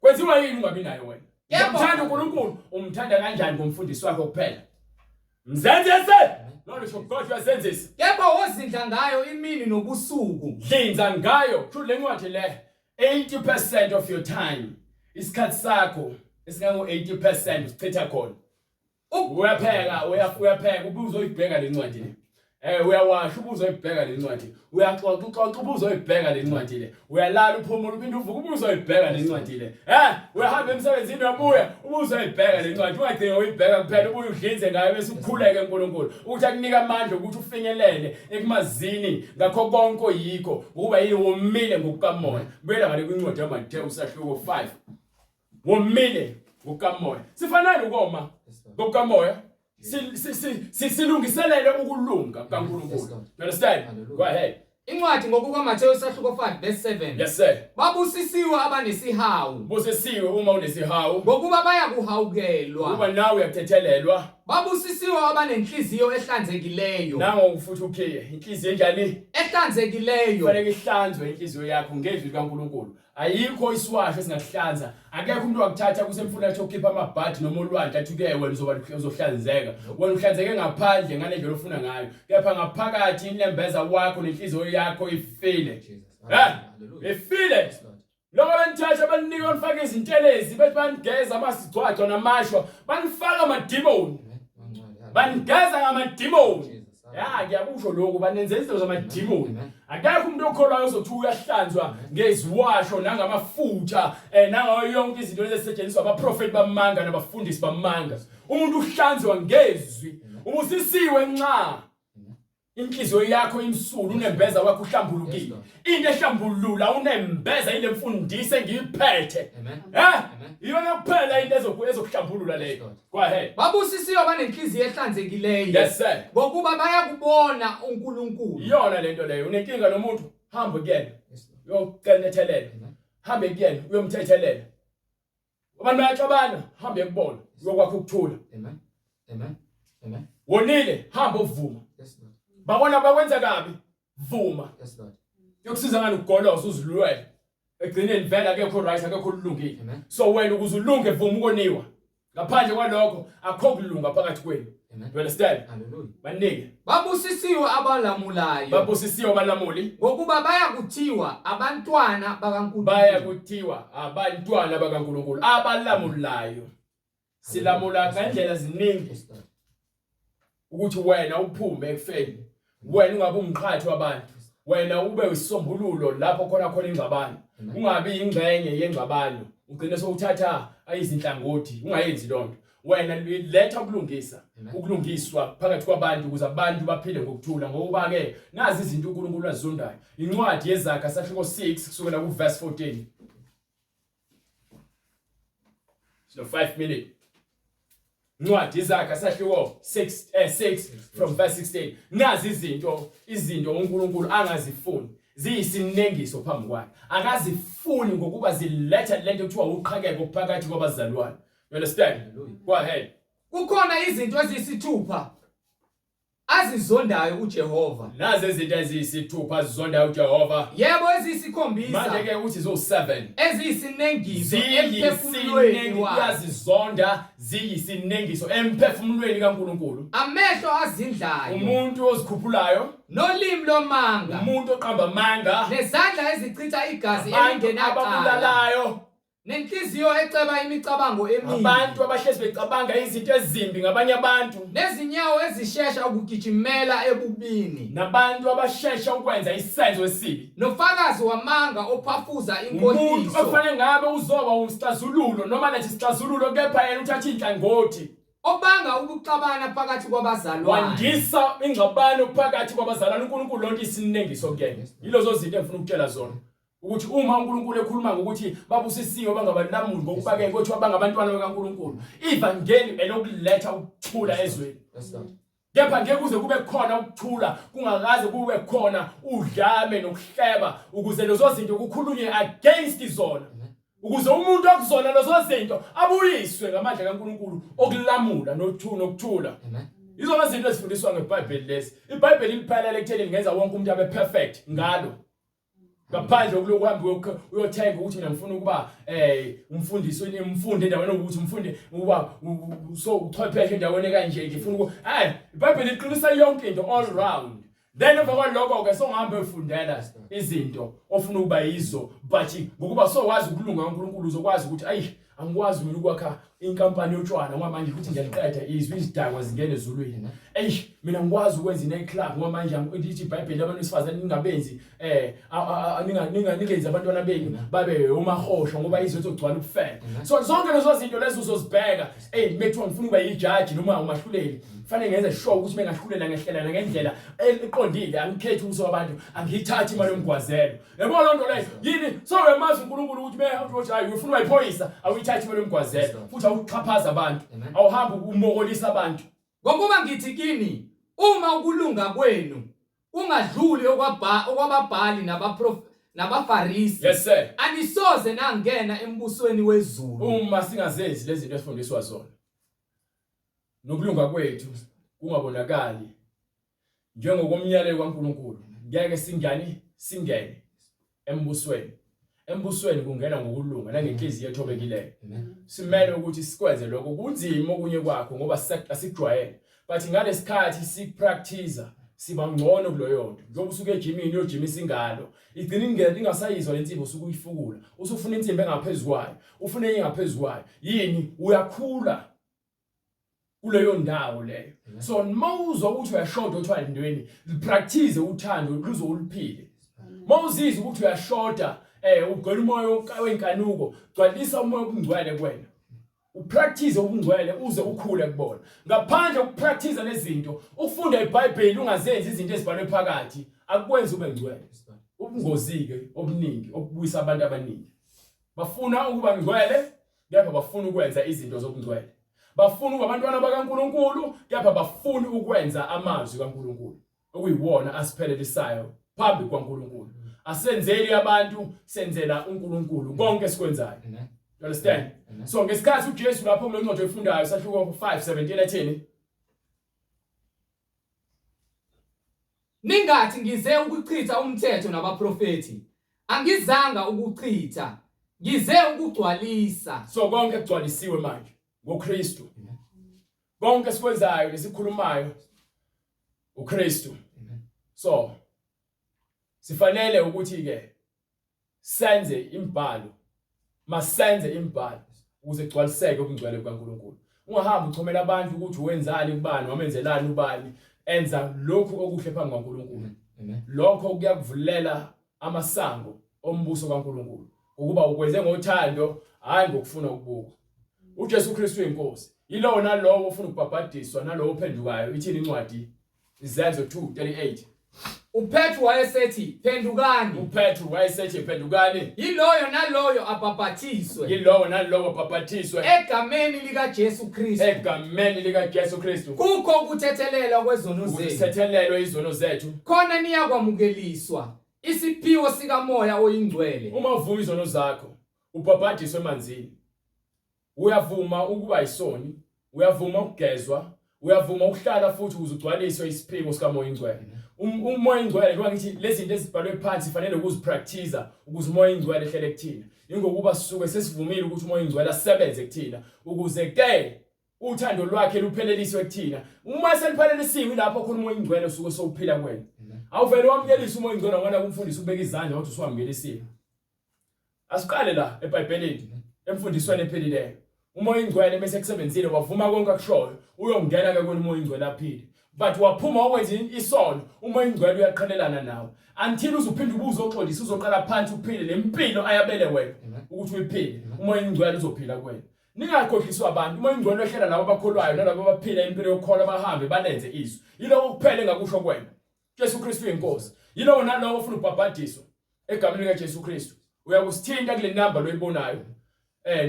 kwenziwa yini ungabi nayo wena Yebo. umthanda uNkulunkulu umthanda kanjani ngomfundisi wakho kuphela mzenzise Lord of God uyazenzisa Kepha wozindla ngayo imini nobusuku. dlinza ngayo kusho le ncwadi le 80% of your time isikhathi sakho esingango 80% usichitha khona uyapheka uyapheka ubuzoyibheka le ncwadi le eh uyawasha ubuzoyibheka le ncwadi uyaxoxa uxoxa ubuzoyibheka le ncwadi le uyalala uphumula uphinde uvuke ubuzoyibheka le ncwadi le eh uyahamba emsebenzini uyabuya ubuzoyibheka le ncwadi ungagcini uyibheka kuphela ubuye udlinze ngayo bese ukhuleke uNkulunkulu ukuthi akunika amandla ukuthi ufinyelele ekumazini ngakho konke oyikho ukuba yini womile ngokukamoya buyela ngale kwincwadi yaMateyu isahluko 5 womile ngokukamoya sifanele ukoma ngokukamoya silungiselele ukulunga kukaNkulunkulu you understand go ahead Incwadi ngokukaMathewu isahluko 5 verse 7. yes sir Babusisiwe abanesihawu busisiwe uma unesihawu ngokuba bayakuhawukelwa. kuba nawe uyakuthethelelwa. Babusisiwe abanenhliziyo ehlanzekileyo. Nango futhi ukhiye, inhliziyo enjani? Ehlanzekileyo. Kufanele ihlanzwe inhliziyo yakho ngezwi likaNkulunkulu. Ayikho isiwasho esingakuhlanza. Akekho umuntu wakuthatha kusemfula athi ukhipha amabhadi noma olwandle athi ke wena uzoba uzohlanzeka. Wena uhlanzeke ngaphandle ngale ndlela ofuna ngayo. Kepha ngaphakathi inembeza wakho nenhliziyo yakho ifile. Eh? Ifile. Lokho benithatha baninika banifaka izintelezi bethi banigeza amasigcwagcwa namashwa banifaka amadimoni. Banigeza ngamadimoni. Ya ngiyakusho lokhu banenza izinto zamadimoni. Akekho umuntu okholwayo ozothi uyahlanzwa ngeziwasho nangamafutha eh nangayo yonke izinto ezisetshenziswa abaprofeti bamanga nabafundisi bamanga. Umuntu uhlanzwa ngezwi. Ubusisiwe nxa Inhliziyo yakho imsulu unembeza wakho uhlambulukile. Into ehlambulula unembeza ile mfundiso engiyiphethe. Eh? Iyona kuphela into ezokuhlambulula leyo. Go ahead. Babusisiwe abanenhliziyo ehlanzekileyo. Yes sir. Ngokuba bayakubona uNkulunkulu. Iyona lento leyo. Unenkinga nomuntu, hamba kuyena. Uyocela intethelelo. Hambe kuyena uyomthethelela. Abantu bayaxabana, hambe kubona, uyokwakha ukuthula. Amen. Amen. Amen. Wonile, hamba uvuma. Yes Lord. Babona bakwenza kabi, vuma. Yes Lord. Yokusiza ngani ukugoloza uzilwele. Egcineni vele akekho right, akekho olungile. Amen. So wena ukuze ulunge vuma ukoniwa. Ngaphandle kwalokho akukho kulunga phakathi kwenu. Amen. You understand? Hallelujah. Banike. Babusisiwe abalamulayo. Babusisiwe abalamuli. Ngokuba bayakuthiwa abantwana bakaNkulunkulu. Bayakuthiwa abantwana bakaNkulunkulu abalamulayo. Silamula ngendlela ziningi ukuthi wena uphume ekufeni. Wena ungabe umqhathi wabantu. Wena ube isisombululo lapho khona khona ingxabano. Ungabi ingxenye yengxabano. Ugcine sowuthatha izinhlangothi ungayenzi lonto. Wena letha ukulungisa, ukulungiswa phakathi kwabantu ukuze abantu baphile ngokuthula ngokuba ke nazi izinto uNkulunkulu azizondayo. Incwadi yeZaga sahluko 6 kusukela ku verse 14. Sino 5 minutes. Incwadi iZaga sahluko 6 6 from verse 16. Nazi izinto izinto uNkulunkulu angazifuni. Ziyisinengiso phambi kwakhe. Akazifuni ngokuba ziletha lento kuthiwa uqhakeko phakathi kwabazalwane. You understand? Go ahead. Kukhona izinto eziyisithupha azizondayo uJehova. Nazi izinto eziyisithupha azizondayo uJehova. Yebo eziyisikhombisa. Manje ke uthi zo7. Eziyisinengiso emphefumulweni wakhe. Uyazizonda ziyisinengiso emphefumulweni kaNkuluNkulu. Amehlo azindlayo. Umuntu ozikhuphulayo. Nolimi lomanga. Umuntu oqamba amanga. Nezandla ezichitha igazi elingenacala. Ababulalayo. Nenhliziyo eceba imicabango emibi. Abantu abahlezi becabanga izinto ezimbi ngabanye abantu. Nezinyawo ezishesha ukugijimela ebubini. Nabantu abashesha ukwenza isenzo esibi. Nofakazi wamanga ophafuza Umuntu inkohliso. okufanele ngabe uzoba umsixazululo noma lethi isixazululo kepha yena uthatha inhlangothi. Obanga ukuxabana phakathi kwabazalwane. Wandisa ingxabano phakathi kwabazalwane. uNkulunkulu lonke isinengiso kuyena. Yilezo zinto engifuna ukutshela zona. Ukuthi uma uNkulunkulu ekhuluma ngokuthi babusisiwe bangabalamuli ngokuba ke kuthiwa bangabantwana bakaNkulunkulu, ivangeli elokuletha ukuthula ezweni. Kepha ngeke kuze kube khona ukuthula kungakaze kube khona udlame nokuhleba ukuze lezo zinto kukhulunywe against zona. Ukuze umuntu okuzona lezo zinto abuyiswe ngamandla kaNkulunkulu okulamula nokuthula. Izona zinto ezifundiswa ngeBhayibheli lezi. IBhayibheli liphelele ekutheni lingenza wonke umuntu abe perfect ngalo. Ngaphandle kokuloku uhambe uyothenga ukuthi mina ngifuna ukuba eh umfundisi umfundi endaweni ukuthi umfundi ukuba so uchwepheshe endaweni kanje ngifuna uku eh iBhayibheli liqinisa yonke into all round. Then emva kwaloko ke songihamba uyofundela izinto ofuna ukuba yizo but ngokuba sowazi ukulunga kaNkulunkulu uzokwazi ukuthi ayi angikwazi mina ukwakha inkampani yotshwala ngoba manje futhi ngiyaliqeda izwi izidakwa zingene ezulwini. Eish mina ngikwazi ukwenza i-night club ngoba manje lithi iBhayibheli abantu besifazane ningabenzi eh ningenzi abantwana benu babe omahosha ngoba izwe lizogcwala ubufebe. So zonke lezo zinto lezo uzozibheka. Ey mekuthiwa ngifuna ukuba yijaji noma umahluleli kufanele ngenze sure ukuthi mengahlulela ngehlelana ngendlela eqondile angikhethi ubuso wabantu angiyithathi imali yomgwazelo. Yabo loo nto leyo yini so uyamazi uNkulunkulu ukuthi uthi hayi ufuna uyiphoyisa awuyithathi imali yomgwazelo futhi awuxhaphaza abantu awuhambi umokolisa abantu. Ngokuba ngithi kini, uma ukulunga kwenu kungadluli okwababhali nabaFarisi, Yes sir. anisoze nangena embusweni wezulu. Uma singazenzi lezi zinto esifundiswa zona. Nokulunga kwethu kungabonakali njengokomyalelo kaNkulunkulu ngeke singani singene embusweni. Embusweni kungena ngokulunga nangenhliziyo ethobekileyo. Simele ukuthi sikwenze lokho kunzima okunye kwakho ngoba asikujwayele. But ngalesikhathi sikupractice siba ngcono kuleyo nto. Njengoba usuke ejimini uyojimisa ingalo, igcina ingene ingasayizwa le nsimbi usuke uyifukula. Usufuna insimbi engaphezu kwayo, ufuna enye engaphezu kwayo. Yini? Uyakhula kuleyo ndawo leyo. So mawuzwa ukuthi uyashoda othandweni, practice uthando luze uluphile. Mawuzizwa ukuthi uyashoda ugcwele umoya wenkanuko, gcwalisa umoya obungcwele kuwena. Upractice ubungcwele uze ukhule kubona. Ngaphandle kokupractice lezinto, ukufunda iBhayibheli ungazenzi izinto ezibhalwe phakathi, akukwenzi ube ngcwele. Ubungozi-ke obuningi obubuyisa abantu abaningi. Bafuna ukuba ngcwele kepha bafuna ukwenza izinto zobungcwele. Bafuna ukuba abantwana bakaNkulunkulu kepha bafuna ukwenza amazwi kaNkulunkulu okuyiwona asiphelelisayo phambi kukaNkulunkulu. Asenzeli abantu, senzela uNkulunkulu konke esikwenzayo. You understand? So ngesikhathi uJesu lapho kule ncwadi oyifundayo sahluko 5:17 ethini? Ningathi ngize ukuchitha umthetho nabaprofethi. Angizanga ukuchitha, ngize ukugcwalisa. So konke kugcwalisiwe manje ngoKristu. Konke esikwenzayo nesikhulumayo uKristu. So sifanele ukuthi ke senze imibhalo masenze imibhalo ukuze kugcwaliseke ubungcwele bukaNkulunkulu. Ungahambi uchomela abantu ukuthi wenzani kubani wamenzelani ubani enza lokhu okuhle phambi kukaNkulunkulu. Lokho kuyakuvulela amasango ombuso kaNkulunkulu ukuba ukwenze ngothando hayi ngokufuna ukubukwa. uJesu Kristu uyinkosi. Yilowo nalowo ofuna ukubhabhadiswa nalowo ophendukayo ithini incwadi Izenzo 2:38. UPetru wayesethi, Phendukani. UPetru wayesethi, Phendukani. Yiloyo naloyo abhabhathiswe. Yilowo nalowo abhabhathiswe. Egameni likaJesu Kristu. Egameni likaJesu Kristu. Kukho ukuthethelelwa kwezono zenu. Ukuthethelelwa izono zethu. Khona niyakwamukeliswa isiphiwo sikaMoya oyiNgcwele. Uma uvuma izono zakho, ubhabhadiswe emanzini. Uyavuma ukuba yisoni, uyavuma ukugezwa, uyavuma ukuhlala futhi ukuze ugcwaliswe isiphiwo sikaMoya Ingcwele. Um, uMoya Ingcwele njengoba ngithi lezi zinto ezibhalwe phansi fanele ukuzipractice ukuze uMoya Ingcwele ehlele kuthina. Ingokuba sisuke sesivumile ukuthi uMoya Ingcwele asebenze kuthina ukuze ke uthando lwakhe lupheleliswe kuthina. Uma seluphelelisiwe lapho khona uMoya Ingcwele usuke sowuphila kuwena. Awuvele wamukelise uMoya Ingcwele ngoba kumfundisi ubeka izandla wathi usuwamukelisiwe. Asiqale la eBhayibhelini emfundisweni ephelileyo. Umoya ingcwele bese kusebenzile wavuma konke akushoyo uyongena ke kulo umoya ingcwele aphile. But waphuma wakwenza isono umoya ingcwele uyaqhelelana nawe until uzophinde ubuze oxolisa uzoqala phansi uphile lempilo ayabele wena ukuthi uyiphile umoya ingcwele uzophila kuwena. Ningakhohliswa abantu umoya ingcwele wehlela labo abakholwayo nalabo abaphila impilo yokukholwa bahambe balenze izwi. Yiloko kuphela engakusho kuwena. Jesu Kristu uyinkosi. Yilowo nalowo ofuna ukubhabhadiswa egameni likaJesu Kristu uyakusithinta kule namba loyibonayo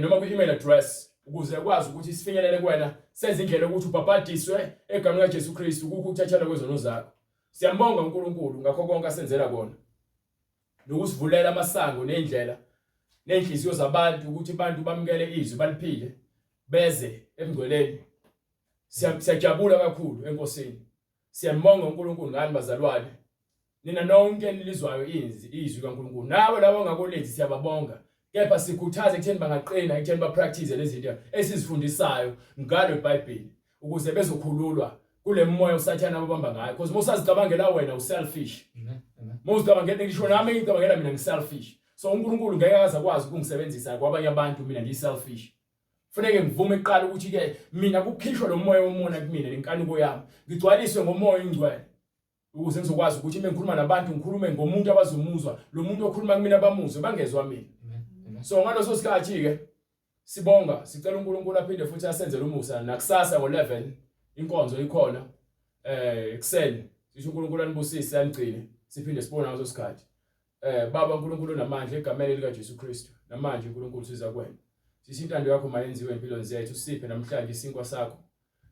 noma kwi-email address ukuze ukwazi ukuthi sifinyelele kuwena senze indlela yokuthi ubhabhadiswe egameni likaJesu Kristu kukho ukuthathelwa kwezono zakho. Siyambonga uNkulunkulu ngakho konke asenzela kona nokusivulela amasango nezindlela nezinhliziyo zabantu ukuthi abantu bamukele izwi baliphile beze ebungcweleni. Siyajabula kakhulu eNkosini. Siyambonga uNkulunkulu ngani bazalwane. Nina nonke enilizwayo izwi izwi kaNkulunkulu. Nawe labo ongakolethi siyababonga. Kepha sikhuthaza ekutheni bangaqina ekutheni bapractice lezi zinto esizifundisayo ngalo iBhayibheli ukuze bezokhululwa kule moya uSathane ababamba ngayo because mosazicabangela wena uselfish. Mawuzicabangela ngisho nami ngicabangela mina ngiselfish. So uNkulunkulu ngeke aze akwazi ukungisebenzisa kwabanye abantu mina ngiselfish. Kufuneke ngivume kuqala ukuthi ke mina kukhishwe lo moya womona kumina nenkanuko yami. Ngigcwaliswe ngomoya oyingcwele. Ukuze ngizokwazi ukuthi uma ngikhuluma nabantu ngikhulume ngomuntu abazomuzwa, lo muntu okhuluma kumina bamuzwe bangezwa mina. So ngaleso sikhathi ke sibonga sicela uNkulunkulu aphinde futhi asenzele umusa nakusasa ngo11 inkonzo ikhona ekuseni sisho uNkulunkulu anibusise anigcine siphinde sibone ngaso sikhathi. Baba uNkulunkulu onamandla egameni lika Jesu Kristu. Namanje uNkulunkulu siza kuwena. Sisi intando yakho mayenziwe empilweni zethu. Siphe namhlanje isinkwa sakho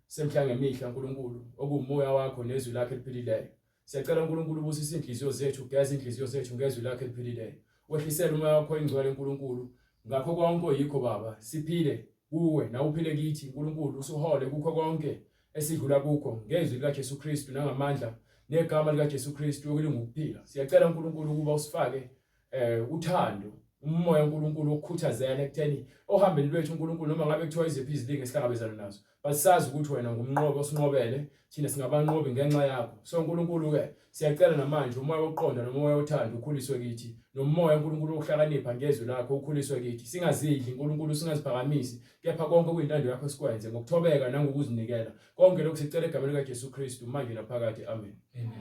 semhla ngemihla uNkulunkulu okuwumoya wakho nezwi lakho eliphilileyo. Siyacela uNkulunkulu ubusise inhliziyo zethu, ugeze inhliziyo zethu ngezwi lakho eliphilileyo. Wehlisele umoya wakho oyingcwele uNkulunkulu ngakho konke oyikho Baba. Siphile kuwe nawe uphile kithi uNkulunkulu usuhole kukho konke. esidlula kukho ngezwi likaJesu Kristu nangamandla negama likaJesu Kristu okulungukuphila. Siyacela uNkulunkulu ukuba usifake eh uthando umoya uNkulunkulu okukhuthazela ekutheni ohambeni lwethu uNkulunkulu noma ngabe kuthiwa iziphi izilingo esihlangabezana nazo but sazi ukuthi wena ngumnqobi osinqobele thina singabanqobi ngenxa yakho so uNkulunkulu ke siyacela namanje umoya wokuqonda nomoya wothando ukhuliswe kithi nomoya uNkulunkulu wokuhlakanipha ngezwi lakho ukhuliswe kithi singazidli uNkulunkulu singaziphakamisi kepha konke kuyintando yakho sikwenze ngokuthobeka nangokuzinikela konke lokhu sicela egameni likaJesu Kristu manje naphakade amen, amen.